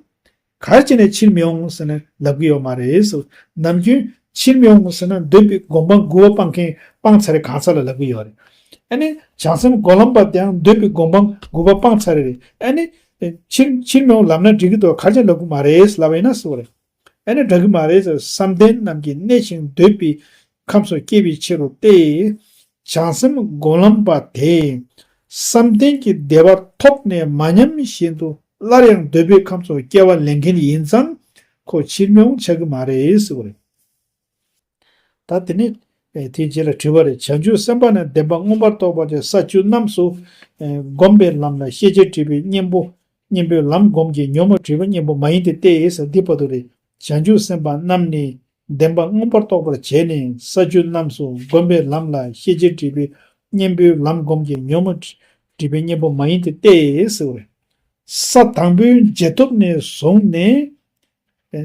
ག་རེ་བྱས་ནས་ཕྱིར་མི་འོང་ཟེར་ནས་ལབ་ཀྱི་ཡོད་མ་རེད་ཟེར། ནམ་རྒྱུན་ཕྱིར་མི་འོང་ཟེར་ན་འདོད་པའི་སྒོམ་སྤང་དགུ་པ་སྤངས་མཁན་སྤངས་ཚར་རེ་གང་ཟག་ལ་ལབ་ཀྱི་ཡོད་རེད། ཨ་ནི་བྱང་སེམས་སྒོམ་ལམ་པ་དེའང་འདོད་པའི་སྒོམ་སྤང་དགུ་པ་སྤངས་ཚར་རེ་རེད། ཨ་ནི་ཕྱིར་ཕྱིར་མི་འོང་ལབ་ན་འགྲིག་གི་འདུག་ག་རེ་བྱས་ལབ་ཀྱི་མ་རེད་ལབ་པ་ཡིན་ན་ཟེར་བ་རེད། ཨ་ནི་འགྲིག་གི་མ་རེད་ཟེར། བསམ་གཏན་རྣམས་ཀྱིས་གནས་ཤིང་འདོད་པའི་ཁམས་སུ་སྐྱེ་བའི་ཕྱིར་རོ་སྟེ། བྱང་སེམས་སྒོམ་ལམ་པ་དེས་བསམ་གཏན་གྱི་བདེ་བ་ཐོབ་ནས་མ་ཉམས་བཞིན་དུ་སླར་ཡང་འདོད་པའི་ཁམས་སུ་སྐྱེ་བ་ལེན་མཁན་ཡིན་ཙང་ཁོ་ཕྱིར་མི་འོང་ཆགས་ཀྱི་མ་རེད་ཟེར་བ་རེད། ད་དེ་ནི་ཨེ་དེའི་རྗེས་ལ་དྲི་བ་རེད། བྱང་ཆུབ་སེམས་དཔའ་ནི་བདེན་པ་མངོན་པར་རྟོགས་པར་བྱེད་ས་བཅུ་རྣམས་སུ་ཨེ་སྒོམ་པའི་ལམ་ལ་ཤེས་བྱེད་སྒྲིབ་པའི་གཉེན་པོ་གཉེན་པོའི་ལམ་སྒོམ་གྱི་ཉོན་མོངས་སྒྲིབ་པའི་གཉེན་པོ་མ་ཡིན་ཏེ་སྟེ་ཟེར་འདི་བར་དུ་རེད། བྱང་ཆུབ་སེམས་དཔའ་རྣམས་ནི་བདེན་པ་མངོན་པར་རྟོགས་པར་བྱས་ནས་ས་བཅུ་རྣམས་སུ་སྒོམ་པའི་ལམ་ལ་ཤེས་བྱེད་སྒྲིབ་པའི་གཉེན་པོའི་ལམ་སྒོམ་གྱི་ཉོན་མོངས་སྒྲིབ་པའི་གཉེན་པོ་མ་ཡིན་ཏེ་སྟེ་ཟེར་བ་རེད། ས་དང་པོའི་རྗེས་ཐོབ་ནས་བཟུང་ནས།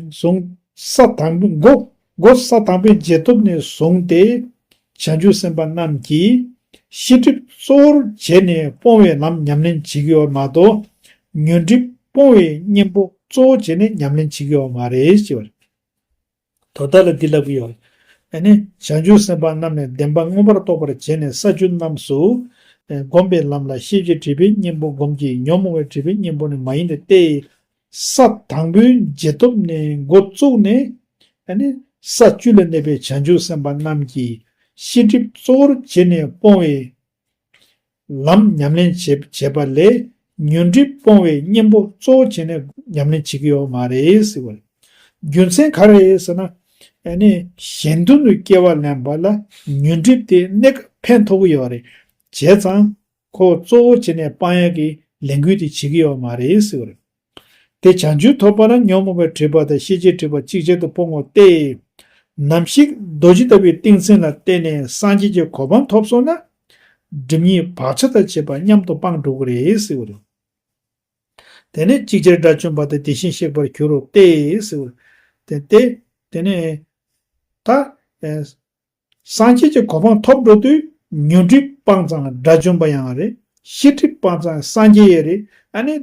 བཟུང་། ས་དང་པོ་མགོ། མགོ་ས་དང་པོའི་རྗེས་ཐོབ་ནས་བཟུང་སྟེ། བྱང་ཆུབ་སེམས་དཔའ་རྣམས་ཀྱིས་ཤེས་སྒྲིབ་གཙོ་བོར་བྱས་ནས་སྤོང་བའི་ལམ་ཉམས་ལེན་བྱེད་ཀྱི་ཡོད་མ་གཏོགས། ཉོན་སྒྲིབ་སྤོང་བའི་གཉེན་པོ་གཙོ་བོ་བྱས་ནས་ཉམས་ལེན་བྱེད་ཀྱི་ཡོད་མ་རེད་ཅེས་པ་རེད། དོ་བདག་ལ་འདི་ལབ་ཀྱི་ཡོད། ཨ་ནི་བྱང་ཆུབ་སེམས་དཔའ་རྣམས་ནི་བདེན་པ་མངོན་པར་རྟོགས་པར་བྱས་ནས་ས་བཅུ་རྣམས་སུ་སྒོམ་པའི་ལམ་ལ་ཤེས་བྱའི་སྒྲིབ་པའི་གཉེན་པོ་སྒོམ་གྱི་ཉོན་མོངས་པའི་སྒྲིབ་པའི་གཉེན་པོ་ནི་མ་ཡིན་ཏེ་སྟེ། ས་དང་པོའི་རྗེས་ཐོབ་ནས་འགོ་བཙུགས་ནས་ཨ་ནི་ས་བཅུ་ལ་གནས་པའི་བྱང་ཆུབ་སེམས་དཔའ་རྣམས་ཀྱིས་ཤེས་སྒྲིབ་གཙོ་བོར་བྱས་ནས་སྤོང་བའི་ལམ་ཉམས་ལེན་བྱེད་བྱེད་པ་ལས་ ཉོན་སྒྲིབ་སྤོང་བའི་གཉེན་པོ་གཙོ་བོ་བྱས་ནས་ཉམས་ལེན་བྱེད་ཀྱི་ཡོད་མ་རེད་ཟེར་བ་རེད། རྒྱུ་མཚན་ག་རེ་རེད་ཟེར་ན། ཨ་ནི་གཞན་དོན་དུ་སྐྱེ་བ་ལེན་པ་ལ་ཉོན་སྒྲིབ་དེ་གནས་སྐབས་ཕན་ཐོགས་ཀྱི་ཡོད་རེད། བྱས་ཙང་ཁོ་གཙོ་བོ་བྱས་ནས་སྤང་ཡག་གི་ལས་འགུལ་དེ་བྱེད་ཀྱི་ཡོད་མ་རེད་ཟེར་བ་རེད། དེ་བྱང་ཆུབ་ཐོབ་པ་ལ་ཉོན་མོངས་པའི་སྒྲིབ་པ་དང་ཤེས་བྱའི་སྒྲིབ་པ་ཅིག་ཅར་དུ་སྤོང་བ་སྟེ། ནམ་ཞིག་རྡོ་རྗེ་ལྟ་བུའི་ཏིང་འཛིན་ལ་བརྟེན་ནས་སངས་རྒྱས་ཀྱི་གོ་འཕང་ཐོབ་སོང་ན། སྒྲིབ་གཉིས་བག་ཆགས་དང་བཅས་པ་མཉམ་དུ་སྤངས་འགྲོ་གི་རེད་ཟེར་བ་རེད། དེ་ནས་ཅིག་ཅར་དགྲ་བཅོམ་པ་དང་དེ་བཞིན་གཤེགས་པར་འགྱུར་རོ་སྟེ་ཟེར་བ་རེད། དེ་དེ་དེ་ནས་ད། སངས་རྒྱས་ཀྱི་གོ་འཕང་ཐོབ་འགྲོ་དུས་ཉོན་སྒྲིབ་སྤངས་ཙང་དགྲ་བཅོམ་པ་ཡང་རེད། ཤེས་སྒྲིབ་སྤངས་ཙང་སངས་རྒྱས་ཡང་རེད། ཨ་ནི།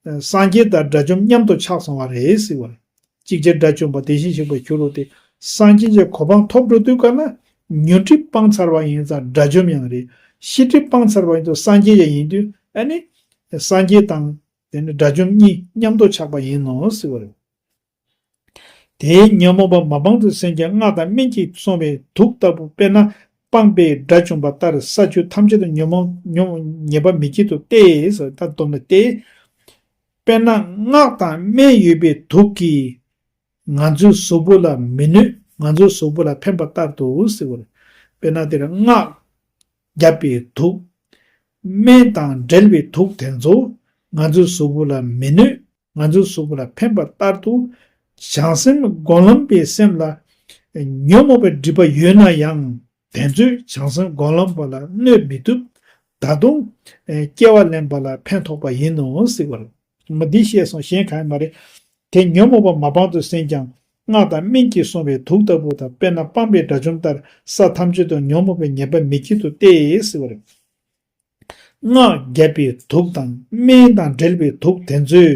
སངས་རྒྱས་དང་དགྲ་བཅོམ་མཉམ་དུ་ཆགས་སོང་བ་རེད་ཟེར་བ་རེད། ཅིག་ཅར་དགྲ་བཅོམ་པ་དེ་བཞིན་གཤེགས་པར་འགྱུར་རོ་སྟེ། སངས་རྒྱས་ཀྱི་གོ་འཕང་ཐོབ་འགྲོ་དུས་ག་ལ། ཉོན་སྒྲིབ་སྤངས་ཚར་བ་ཡིན་ཙང་དགྲ་བཅོམ་ཡང་རེད། ཤེས་སྒྲིབ་སྤངས་ཚར་བ་ཡིན་ཙང་སངས་རྒྱས་ཡང་ཡིན་དུས་ཨ་ནི། སངས་རྒྱས་དང་དེ་ནི་དགྲ་བཅོམ་གཉིས་མཉམ་དུ་ཆགས་པ་ཡིན་ནོ་ཟེར་བ་རེད། དེའི་ཉོན་མོངས་པ་མ་སྤངས་དུས་སེམས་ཀྱང་སྔགས་དང་སྨན་གྱིས་བསྲུང་བའི་དུག་ལྟ་བུ། དཔེར་ན་སྤངས་པས་དགྲ་བཅོམ་པ་ལྟར་ས་བཅུ་ཐམས་ཅད་དུ་ཉོན་མོངས་ཉོན་ཉེས་པ་མེད་ཀྱི་དུ་སྟེ་ཟེར་ད་སྡོམ་ན་སྟེ། དཔེར་ན་སྔགས་དང་སྨན་ཡོད་པའི་དུག་གིས་ང་ཚོའི་གཟུགས་པོ་ལ་མི་གནོད། ང་ཚོའི་གཟུགས་པོ་ལ་ཕན་པ་ལྟར་དུ་ཟེར་བ་རེད། དཔེར་ན་དེར་སྔགས་བརྒྱབ་པའི་དུག་སྨན་དང་འབྲེལ་བའི་དུག་དེ་ཚོ་ང་ཚོའི་གཟུགས་པོ་ལ་མི་གནོད། ང་ཚོའི་གཟུགས་པོ་ལ་ཕན་པ་ལྟར་དུ། བྱང་སེམས་སྒོམ་ལམ་པའི་སེམས་ལ་ཉོན་མོངས་པའི་སྒྲིབ་པ་ཡོད་ན་ཡང་དེ་ཚོས་བྱང་སེམས་སྒོམ་ལམ་པ་ལ་གནོད་མི་ཐུབ། ད་དུང་སྐྱེ་བ་ལེན་པ་ལ་ཕན་ཐོགས་པ་ཡིན་ནོ་ཟེར་བ་རེད། མ་འདི་ཤེས་སོང་གཞན་གང་ཡང་མ་རེད། དེ་ཉོན་མོངས་པ་མ་སྤངས་དུས་སེམས་ཀྱང་སྔགས་དང་སྨན་གྱིས་བསྲུང་བའི་དུག་ལྟ་བུ་དང་དཔེར་ན་སྤངས་པས་དགྲ་བཅོམ་ལྟར་ས་ཐམས་ཅད་དུ་ཉོན་མོངས་པའི་ཉེས་པ་མེད་ཀྱི་དུ་སྟེ་ཟེར་བ་རེད། སྔགས་བརྒྱབ་པའི་དུག་དང་སྨན་དང་འབྲེལ་བའི་དུག་དེ་ཚོས་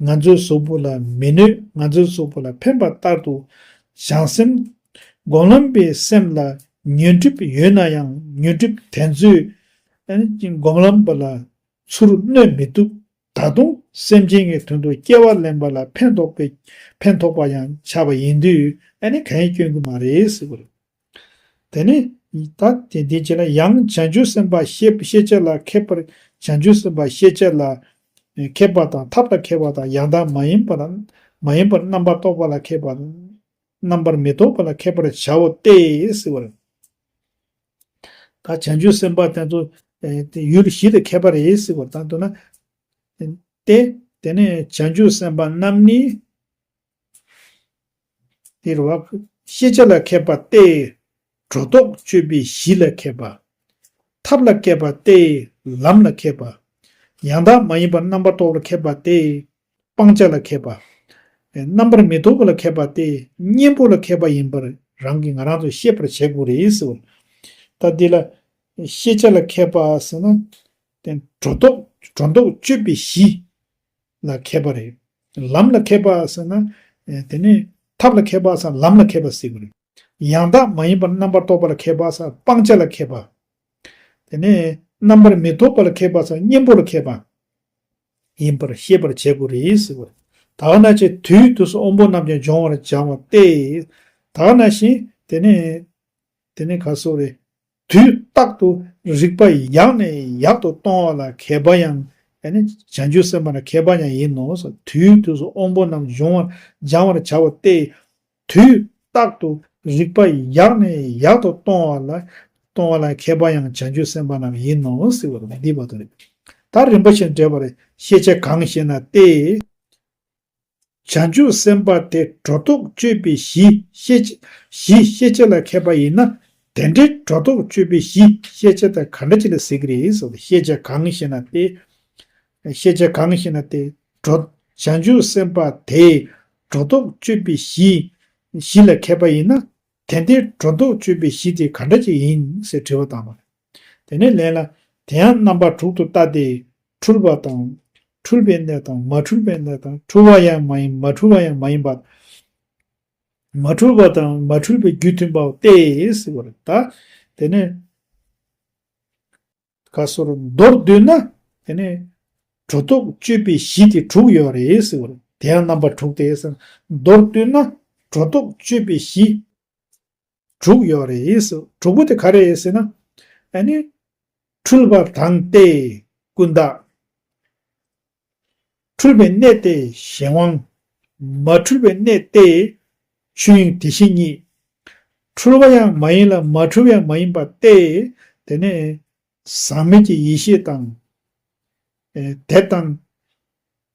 ང་ཚོའི་གཟུགས་པོ་ལ་མི་གནོད། ང་ཚོའི་གཟུགས་པོ་ལ་ཕན་པ་ལྟར་དུ། བྱང་སེམས་སྒོམ་ལམ་པའི་སེམས་ལ་ཉོན་སྒྲིབ་ཡོད་ན་ཡང་ཉོན་སྒྲིབ་དེ་ཚོས་སྒོམ་ལམ་པ་ལ་ཚུར་གནོད་མི་ཐུབ། ད་དུང་སེམས་ཅན་གྱི་དོན་དུ་སྐྱེ་བ་ལེན་པ་ལ་ཕན་ཐོགས་པའི་ཕན་ཐོགས་པ་ཡང་ཆགས་པ་ཡིན་དུས་ཨ་ནི་གང་ཡང་སྐྱོན་གྱི་མ་རེད་ཟེར་བ་རེད། དེ་ནི་ད་དེ་འདི་བྱས་ན་ཡང་བྱང་ཆུབ་སེམས་དཔའ་ཤེས་ཤེས་བྱ་ལ་མཁས་པར་བྱང་ཆུབ་སེམས་དཔའ་ཤེས་བྱ་ལ་མཁས་པ་དང་ཐབས་ལ་མཁས་པ་དང་ཡང་དག་མ་ཡིན་པ་ལ་མ་ཡིན་པར་རྣམ་པར་རྟོག་པ་ལ་མཁས་པ་རྣམ་པར་མི་རྟོག་པ་ལ་མཁས་པར་བྱའོ་སྟེ་ཟེར་བ་རེད། ད་བྱང་ཆུབ་སེམས་དཔའ་དེ་ཚོ་ཨེ་དེ་ཡུལ་བཞི་ལ་མཁས་པ་རེད་ཟེར་བ་དང་དུ་ན། ཏེ། དེ་ནས་བྱང་ཆུབ་སེམས་དཔའ་རྣམས་ནི། དེ་རུ་བ། ཤེས་བྱ་ལ་མཁས་པ་སྟེ། སྒྲོ་འདོགས་གཅོད་པའི་གཞི་ལ་མཁས་པ། ཐབས་ལ་མཁས་པ་སྟེ། ལམ་ལ་མཁས་པ། ཡང་དག་མ་ཡིན་པར་རྣམ་པར་རྟོག་པ་ལ་མཁས་པ་སྟེ། སྤང་བྱ་ལ་མཁས་པ། རྣམ་པར་མི་རྟོག་པ་ལ་མཁས་པ་སྟེ། གཉེན་པོ་ལ་མཁས་པ་ཡིན་པར་རང་གིས་ང་རང་ཚོས་ཤེས་པར་བྱེད་དགོས་རེད་ཟེར་བ། ད་འདི་ལ་ཤེས་བྱ་ལ་མཁས་པ་ཟེར་ན། དེ་སྒྲོ་འདོགས་སྒྲོ་འདོགས་གཅོད་པའི་གཞི་ལ་མཁས་པ་རེད། ལམ་ལ་མཁས་པ་ཟེར་ན། དེ་ནས་ཐབས་ལ་མཁས་པ་ཟེར་ལམ་ལ་མཁས་པ་ཟེར་དགོས་རེད། ཡང་དག་མ་ཡིན་པར་རྣམ་པར་རྟོག་པ་ལ་མཁས་པ་ཟེར་སྤང་བྱ་ལ་མཁས་པ། དེ་ནས་རྣམ་པར་མི་རྟོག་པ་ལ་མཁས་པ་ཟེར་གཉེན་པོ་ལ་མཁས་པ། ཡིན་པར་ཤེས་པར་བྱེད་དགོས་རེད་ཟེར་བ། ད་ག་ནང་བཞིན་དུས་དུས་སུ་དབང་པོ་རྣམས་ཀྱང་སྦྱོང་བར་བྱ་བ་སྟེ། ད་ག་ནང་བཞིན་དེ་ནས་དེ་ནས་ག་སོགས་རེད། དུས་རྟག་ཏུ་རིག་པ་ཡག་ནས་ཡག་ཏུ་གཏོང་བ་ལ་མཁས་པ་ཡང་ཨ་ནི་བྱང་ཆུབ་སེམས་དཔའ་ལ་མཁས་པ་ཡང་ཡིན་ནོ། དུས་དུས་སུ་དབང་པོ་རྣམས་སྦྱོང་བར་སྦྱང་བར་བྱ་བ་སྟེ། དུས་རྟག་ཏུ་རིག་པ་ཡག་ནས་ཡག་ཏུ་གཏོང་བ་ལ་གཏོང་བ་ལ་མཁས་པ་ཡང་བྱང་ཆུབ་སེམས་དཔའ་རྣམས་ཡིན་ནོ་ཟེར་བ་རེད། འདི་བར་དུ་རེད། ད་རིམ་པ་བཞིན་འགྲེལ་བ་རེད། ཤེས་བྱ་གང་ཞེ་ན་སྟེ། བྱང་ཆུབ་སེམས་དཔའ་དེ་སྒྲོ་འདོགས་གཅོད་པའི་གཞི་ཤེས་བྱ་གཞི་ཤེས་བྱ་ལ་མཁས་པ་ཡིན་ན། དེ་འདྲའི་སྒྲོ་འདོགས་གཅོད་པའི་གཞི་ཤེས་བྱ་དང་ག་འདྲ་ཅིག་ལ་ཟེར་གྱི་རེད་ཟེར་བ། ཤེས་བྱ་གང་ཞེ་ན་སྟེ། ཤེས་བྱ་གང་ཞེ་ན་སྟེ། སྒྲོ། བྱང་ཆུབ་སེམས་དཔའ་དེས་སྒྲོ་འདོགས་གཅོད་པའི་གཞི་གཞི་ལ་མཁས་པ་ཡིན་ན། དེ་འདྲའི་སྒྲོ་འདོགས་གཅོད་པའི་གཞི་དེ་ག་འདྲ་ཅིག་ཡིན་ཟེར་དྲི་བ་བཏང་བ་རེད། དེ་ནས་ལན་ལ། དེ་ཡང་རྣམ་པ་དྲུག་ཏུ་བལྟ་སྟེ། འཁྲུལ་པ་དང་། འཁྲུལ་པའི་གནས་དང་མ་འཁྲུལ་པའི་གནས་དང་། འཁྲུལ་བ་ཡང་མ་ཡིན་མ་འཁྲུལ་བ་ཡང་མ་ཡིན་པ། མ་འཁྲུལ་པ་དང་མ་འཁྲུལ་པའི་རྒྱུ་མཐུན་པའོ་སྟེ་ཟེར་བ་རེད་ད། དེ་ནས་ག་སོར་མདོར་བསྡུས་ན། དེ་ནས་སྒྲོ་འདོགས་གཅོད་པའི་གཞི་དེ་དྲུག་ཡོད་རེད་ཟེར་བ་རེད། དེ་ཡང་རྣམ་པ་དྲུག་སྟེ་ཟེར། མདོར་བསྡུས་ན་སྒྲོ་འདོགས་གཅོད་པའི་གཞི་དྲུག་ཡོད་རེད་ཟེར། དྲུག་པོ་དེ་ག་རེ་རེད་ཟེར་ན། ཨ་ནི། འཁྲུལ་པ་དང་སྟེ་ཀུན་བརྟགས། འཁྲུལ་པའི་གནས་ཏེ་གཞན་དབང་། མ་འཁྲུལ་པའི་གནས་ཏེ་ཆོས་དབྱིངས་དེ་བཞིན་ཉིད། འཁྲུལ་བ་ཡང་མ་ཡིན་ལ་མ་འཁྲུལ་བ་ཡང་མ་ཡིན་པ་སྟེ། དེ་ནས་ཟག་མེད་ཀྱི་ཡེ་ཤེས་དང་། ཨེ་དེ་དང་།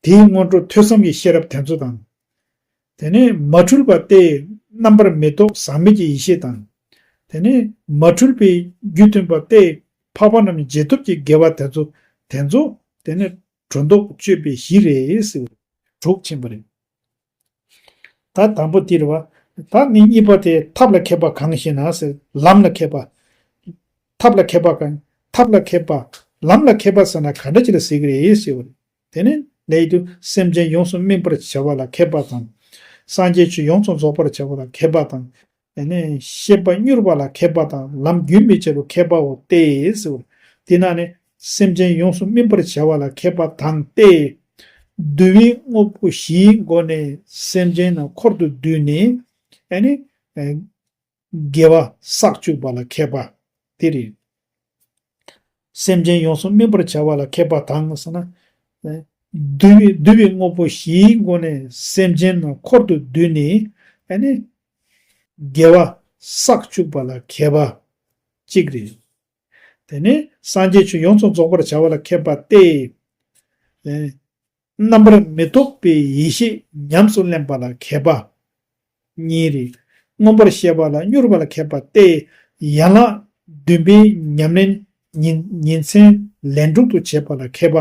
དེའི་སྔོན་འགྲོ་ཐོས་བསམ་གྱི་ཤེས་རབ་དེ་ཚོ་དང་། དེ་ནས་མ་འཁྲུལ་པ་སྟེ་རྣམ་པར་མི་རྟོག་ཟག་མེད་ཀྱི་ཡེ་ཤེས་དང་། དེ་ནས་མ་འཁྲུལ་པའི་རྒྱུ་མཐུན་པ་སྟེ་འཕགས་པ་རྣམས་རྗེས་ཐོབ་ཀྱི་དགེ་བ་དེ་ཚོ་དེ་ཚོ་དེ་ནས་སྒྲོ་འདོགས་གཅོད་པའི་གཞི་རེད་ཟེར། དྲུག་ཕྱིན་པ་རེད། ད་དང་པོ་དེ་རེད་བ། ད་ནི་གཉིས་པ་དེ་ཐབས་ལ་མཁས་པ་གང་ཞེ་ན་ཟེར། ལམ་ལ་མཁས་པ། ཐབས་ལ་མཁས་པ་གང་། ཐབས་ལ་མཁས་པ། ལམ་ལ་མཁས་པ་ཟེར་ན་ག་འདྲ་ཅིག་ལ་ཟེར་གི་རེད་ཟེར་བ་རེད། དེ་ནི་ལས་དུ་སེམས་ཅན་ཡོངས་སུ་སྨིན་པར་བྱ་བ་ལ་མཁས་པ་དང་། སངས་རྒྱས་ཆོས་ཡོངས་སུ་རྫོགས་པར་བྱ་བ་ལ་མཁས་པ་དང་། དེ་ནས་ཤེས་པ་མྱུར་བ་ལ་མཁས་པ་དང་ལམ་རྒྱུན་མི་འཆད་པར་མཁས་པའོ་སྟེ་ཟེར། དེ་ན་ནི་སེམས་ཅན་ཡོངས་སུ་སྨིན་པར་བྱ་བ་ལ་མཁས་པ་དང་སྟེ། བསྡུ་བའི་དངོས་པོ་བཞིའི་སྒོ་ནས་སེམས་ཅན་རྣམས་འཁོར་དུ་བསྡུས་ནས་ཨ་ནི་དགེ་བ་བསགས་བཅུག་པ་ལ་མཁས་པ་དེ་རེད། སེམས་ཅན་ཡོངས་སུ་སྨིན་པར་བྱ་བ་ལ་མཁས་པ་དང་ཟེར་ན། བསྡུ་བའི་བསྡུ་བའི་དངོས་པོ་བཞིའི་སྒོ་ནས་སེམས་ཅན་རྣམས་འཁོར་དུ་བསྡུས་ནས་ཨ་ནི་དགེ་བ་བསགས་བཅུག་པ་ལ་མཁས་པ་གཅིག་རེད། དེ་ནས་སངས་རྒྱས་ཆོས་ཡོངས་སུ་རྫོགས་པར་བྱ་བ་ལ་མཁས་པ་སྟེ། རྣམ་པར་མི་རྟོག་པའི་ཡེ་ཤེས་ཉམས་སུ་ལེན་པ་ལ་མཁས་པ། གཉིས་རེད། མངོན་པར་ཤེས་པ་ལ་མྱུར་བ་ལ་མཁས་པ་སྟེ། ཡན་ལག་བདུན་པའི་ཉམས་ལེན་ཉིན་ཉིན་མཚན་ལན་དྲུག་ཏུ་བྱེད་པ་ལ་མཁས་པ།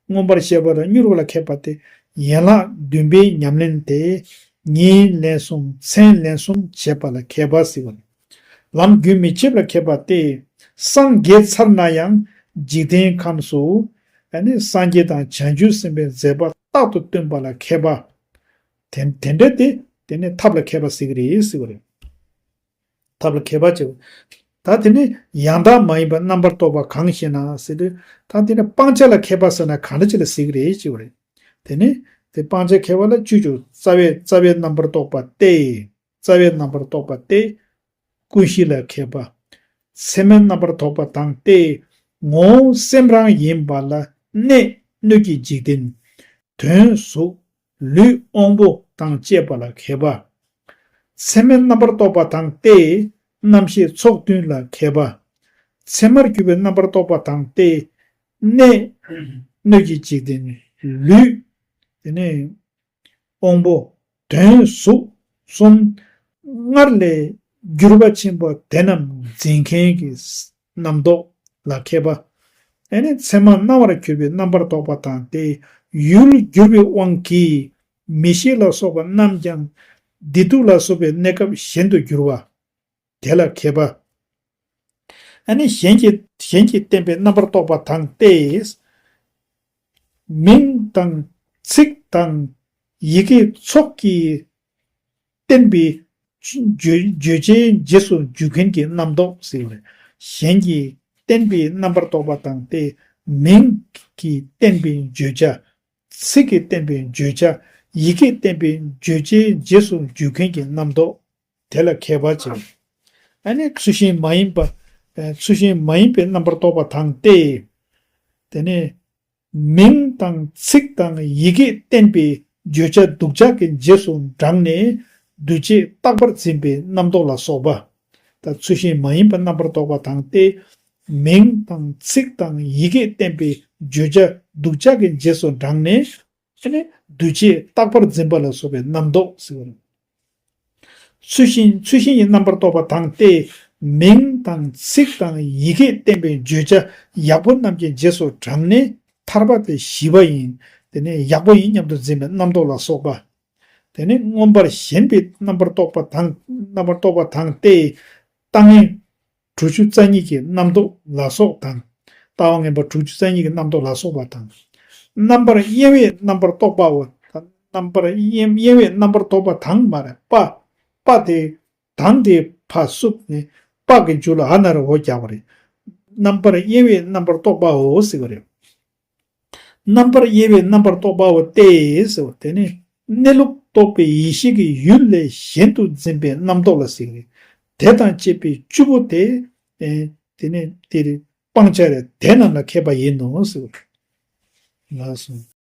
མངོན་པར་ཤེས་པ་ལ་མྱུར་བ་ལ་མཁས་པ་སྟེ། ཡན་ལག་བདུན་པའི་ཉམས་ལེན་དེ་ཉིན་ལན་གསུམ་མཚན་ལན་གསུམ་བྱེད་པ་ལ་མཁས་པ་ཟེར་བ་རེད། ལམ་རྒྱུན་མི་འཆད་པར་མཁས་པ་སྟེ། སངས་རྒྱས་ཚར་ན་ཡང་འཇིག་རྟེན་ཁམས་སུ་ཨ་ནི་སངས་རྒྱས་དང་བྱང་ཆུབ་སེམས་དཔའི་མཛད་པ་རྟག་ཏུ་སྟོན་པ་ལ་མཁས་པ། དེ་དེ་འདྲ་དེ་དེ་ནི་ཐབས་ལ་མཁས་པ་ཟེར་གི་རེད་ཟེར་བ་རེད། ཐབས་ལ་མཁས་པ་བྱེད་པ། ད་དེ་ནི་ཡང་དག་མ་ཡིན་པ་རྣམ་པར་རྟོག་པ་གང་ཞེ་ན་ཟེར་དུས། ད་དེ་ནི་སྤང་བྱ་ལ་མཁས་པ་ཟེར་ན་གང་འདྲ་ཅིག་ལ་ཟེར་གི་རེད་ཅེས་པ་རེད། དེ་ནི་དེ་སྤང་བྱ་མཁས་པ་ལ་བཅུ་བཅུ་རྩ་བའི་རྩ་བའི་རྣམ་པར་རྟོག་པ་སྟེ། རྩ་བའི་རྣམ་པར་རྟོག་པ་སྟེ། ཀུན་གཞི་ལ་མཁས་པ། ཚད་མའི་རྣམ་པར་རྟོག་པ་དང་སྟེ། ངོ་བོ་སེམས་རང་ཡིན་པ་ལ་གནས་སྣོད་ཀྱི་འཇིག་རྟེན། དོན་གཟུགས། ལུས་དབང་པོ་དང་བཅས་པ་ལ་མཁས་པ། ཚད་མའི་རྣམ་པར་རྟོག་པ་དང་སྟེ། རྣམ་ཤེས་ཚོགས་བདུན་ལ་མཁས་པ། ཚད་མར་གྱུར་པའི་རྣམ་པར་རྟོག་པ་དང་སྟེ། གནས་སྣོད་ཀྱི་འཇིག་རྟེན། ལུས། དེ་ནས་དབང་པོ། དོན་གཟུགས་གསུམ། སྔར་ལས་འགྱུར་བ་ཆེན་པོ་དེ་རྣམས་འཛིན་མཁན་གྱི་རྣམ་རྟོག་ལ་མཁས་པ། ཨ་ནི་ཚད་མ་སྣང་བར་གྱུར་པའི་རྣམ་པར་རྟོག་པ་དང་སྟེ། ཡུལ་འགྱུར་བའི་དབང་གིས་མི་ཤེས་ལ་སོགས་པ་རྣམས་ཀྱང་བདེ་སྡུག་ལ་སོགས་པའི་གནས་སྐབས་གཞན་དུ་འགྱུར་བ། དེ་ལ་མཁས་པ། ཨ་ནི་གཞན་གྱིས་གཞན་གྱིས་བསྟན་པའི་རྣམ་པར་རྟོག་པ་དང་སྟེ། མིང་དང་ཚིག་དང་ཡི་གེ་ཚོགས་ཀྱིས་བསྟན་པའི་བརྗོད་བརྗོད་བྱའི་རྗེས་སུ་འཇུག་མཁན་གྱི་རྣམ་རྟོག་ཟེར་བ་རེད། གཞན་གྱིས་བསྟན་པའི་རྣམ་པར་རྟོག་པ་དང་སྟེ། མིང་གིས་བསྟན་པའི་བརྗོད་བྱ། ཚིག་གིས་བསྟན་པའི་བརྗོད་བྱ། ཡི་གེས་བསྟན་པའི་བརྗོད་བྱའི་རྗེས་སུ་འཇུག་མཁན་གྱི་རྣམ་རྟོག་དེ་ལ་མཁས་པ་བྱེད། ཨ་ནི་ཚུལ་བཞིན་མ་ཡིན་པ། ཨ་ཚུལ་བཞིན་མ་ཡིན་པའི་རྣམ་པར་རྟོག་པ་དང་སྟེ། དེ་ནས་མིང་དང་ཚིག་དང་ཡི་གེས་བསྟན་པའི་བརྗོད་བྱ་སྡུག་ཅག་གི་རྗེས་སུ་འབྲངས་ནས་འདུ་བྱེད་རྟག་པར་འཛིན་པའི་རྣམ་རྟོག་ལ་སོགས་པ། ད་ཚུལ་བཞིན་མ་ཡིན་པའི་རྣམ་པར་རྟོག་པ་དང་སྟེ། མིང་དང་ཚིག་དང་ཡི་གེས་བསྟན་པའི་བརྗོད་བྱ་སྡུག་ཅག་གི་རྗེས་སུ་འབྲངས་ནས། དེ་ནས་འདུ་བྱེད་རྟག་པར་འཛིན་པ་ལ་སོགས་པའི་རྣམ་རྟོག་ཟེར་བ་རེད། ཚུལ་བཞིན་ཚུལ་བཞིན་གྱི་རྣམ་པར་རྟོག་པ་དང་སྟེ། མིང་དང་ཚིག་དང་ཡི་གེས་བསྟན་པའི་བརྗོད་བྱ་ཡག་པོ་རྣམས་ཀྱི་རྗེས་སུ་འབྲངས་ནས་ཐར་པ་དེ་ཞི་བ་ཡིན། དེ་ནས་ཡག་པོ་ཡིན་སྙམ་དུ་འཛིན་པའི་རྣམ་རྟོག་ལ་སོགས་པ། དེ་ནས་མངོན་པར་ཞེན་པའི་རྣམ་པར་རྟོག་པ་དང་རྣམ་པར་རྟོག་པ་དང་སྟེ། ལྟ་ངན་དྲུག་ཅུ་རྩ་གཉིས་ཀྱི་རྣམ་རྟོག་ལ་སོགས་དང་། ལྟ་བ་ངན་པ་དྲུག་ཅུ་རྩ་གཉིས་ཀྱི་རྣམ་རྟོག་ལ་སོགས་པ་དང་། རྣམ་པར་གཡེང་བའི་རྣམ་པར་རྟོག་པའོ། རྣམ་པར་གཡེང་གཡེང་བའི་རྣམ་པར་རྟོག་པ་དང་མ་རེད་པ། པ་དེ་དང་དེ་ཕ་སུབ་ནས་པ་གི་མཇུག་ལ་ཨ་ན་ར་འོ་རྒྱག་པ་རེད། རྣམ་པར་གཡེང་བའི་རྣམ་པར་རྟོག་པའོ་ཟེར་བ་རེད། རྣམ་པར་དབྱེ་བའི་རྣམ་པར་རྟོག་པའོ་སྟེ་ཟེར་བ་དེ་ནི་གནས་ལུགས་རྟོགས་པའི་ཡེ་ཤེས་ཀྱི་ཡུལ་ལས་གཞན་དུ་འཛིན་པའི་རྣམ་རྟོག་ལ་ཟེར་གི་རེད། དེ་དང་བཅས་པའི་བཅུ་པོ་དེ། ཨེ། དེ་ནི་དེ་རེད། སྤང་བྱ་རེད། དེ་རྣམས་ལ་མཁས་པ་ཡིན་ནོ་ཟེར་བ་རེད། ལགས་སོ།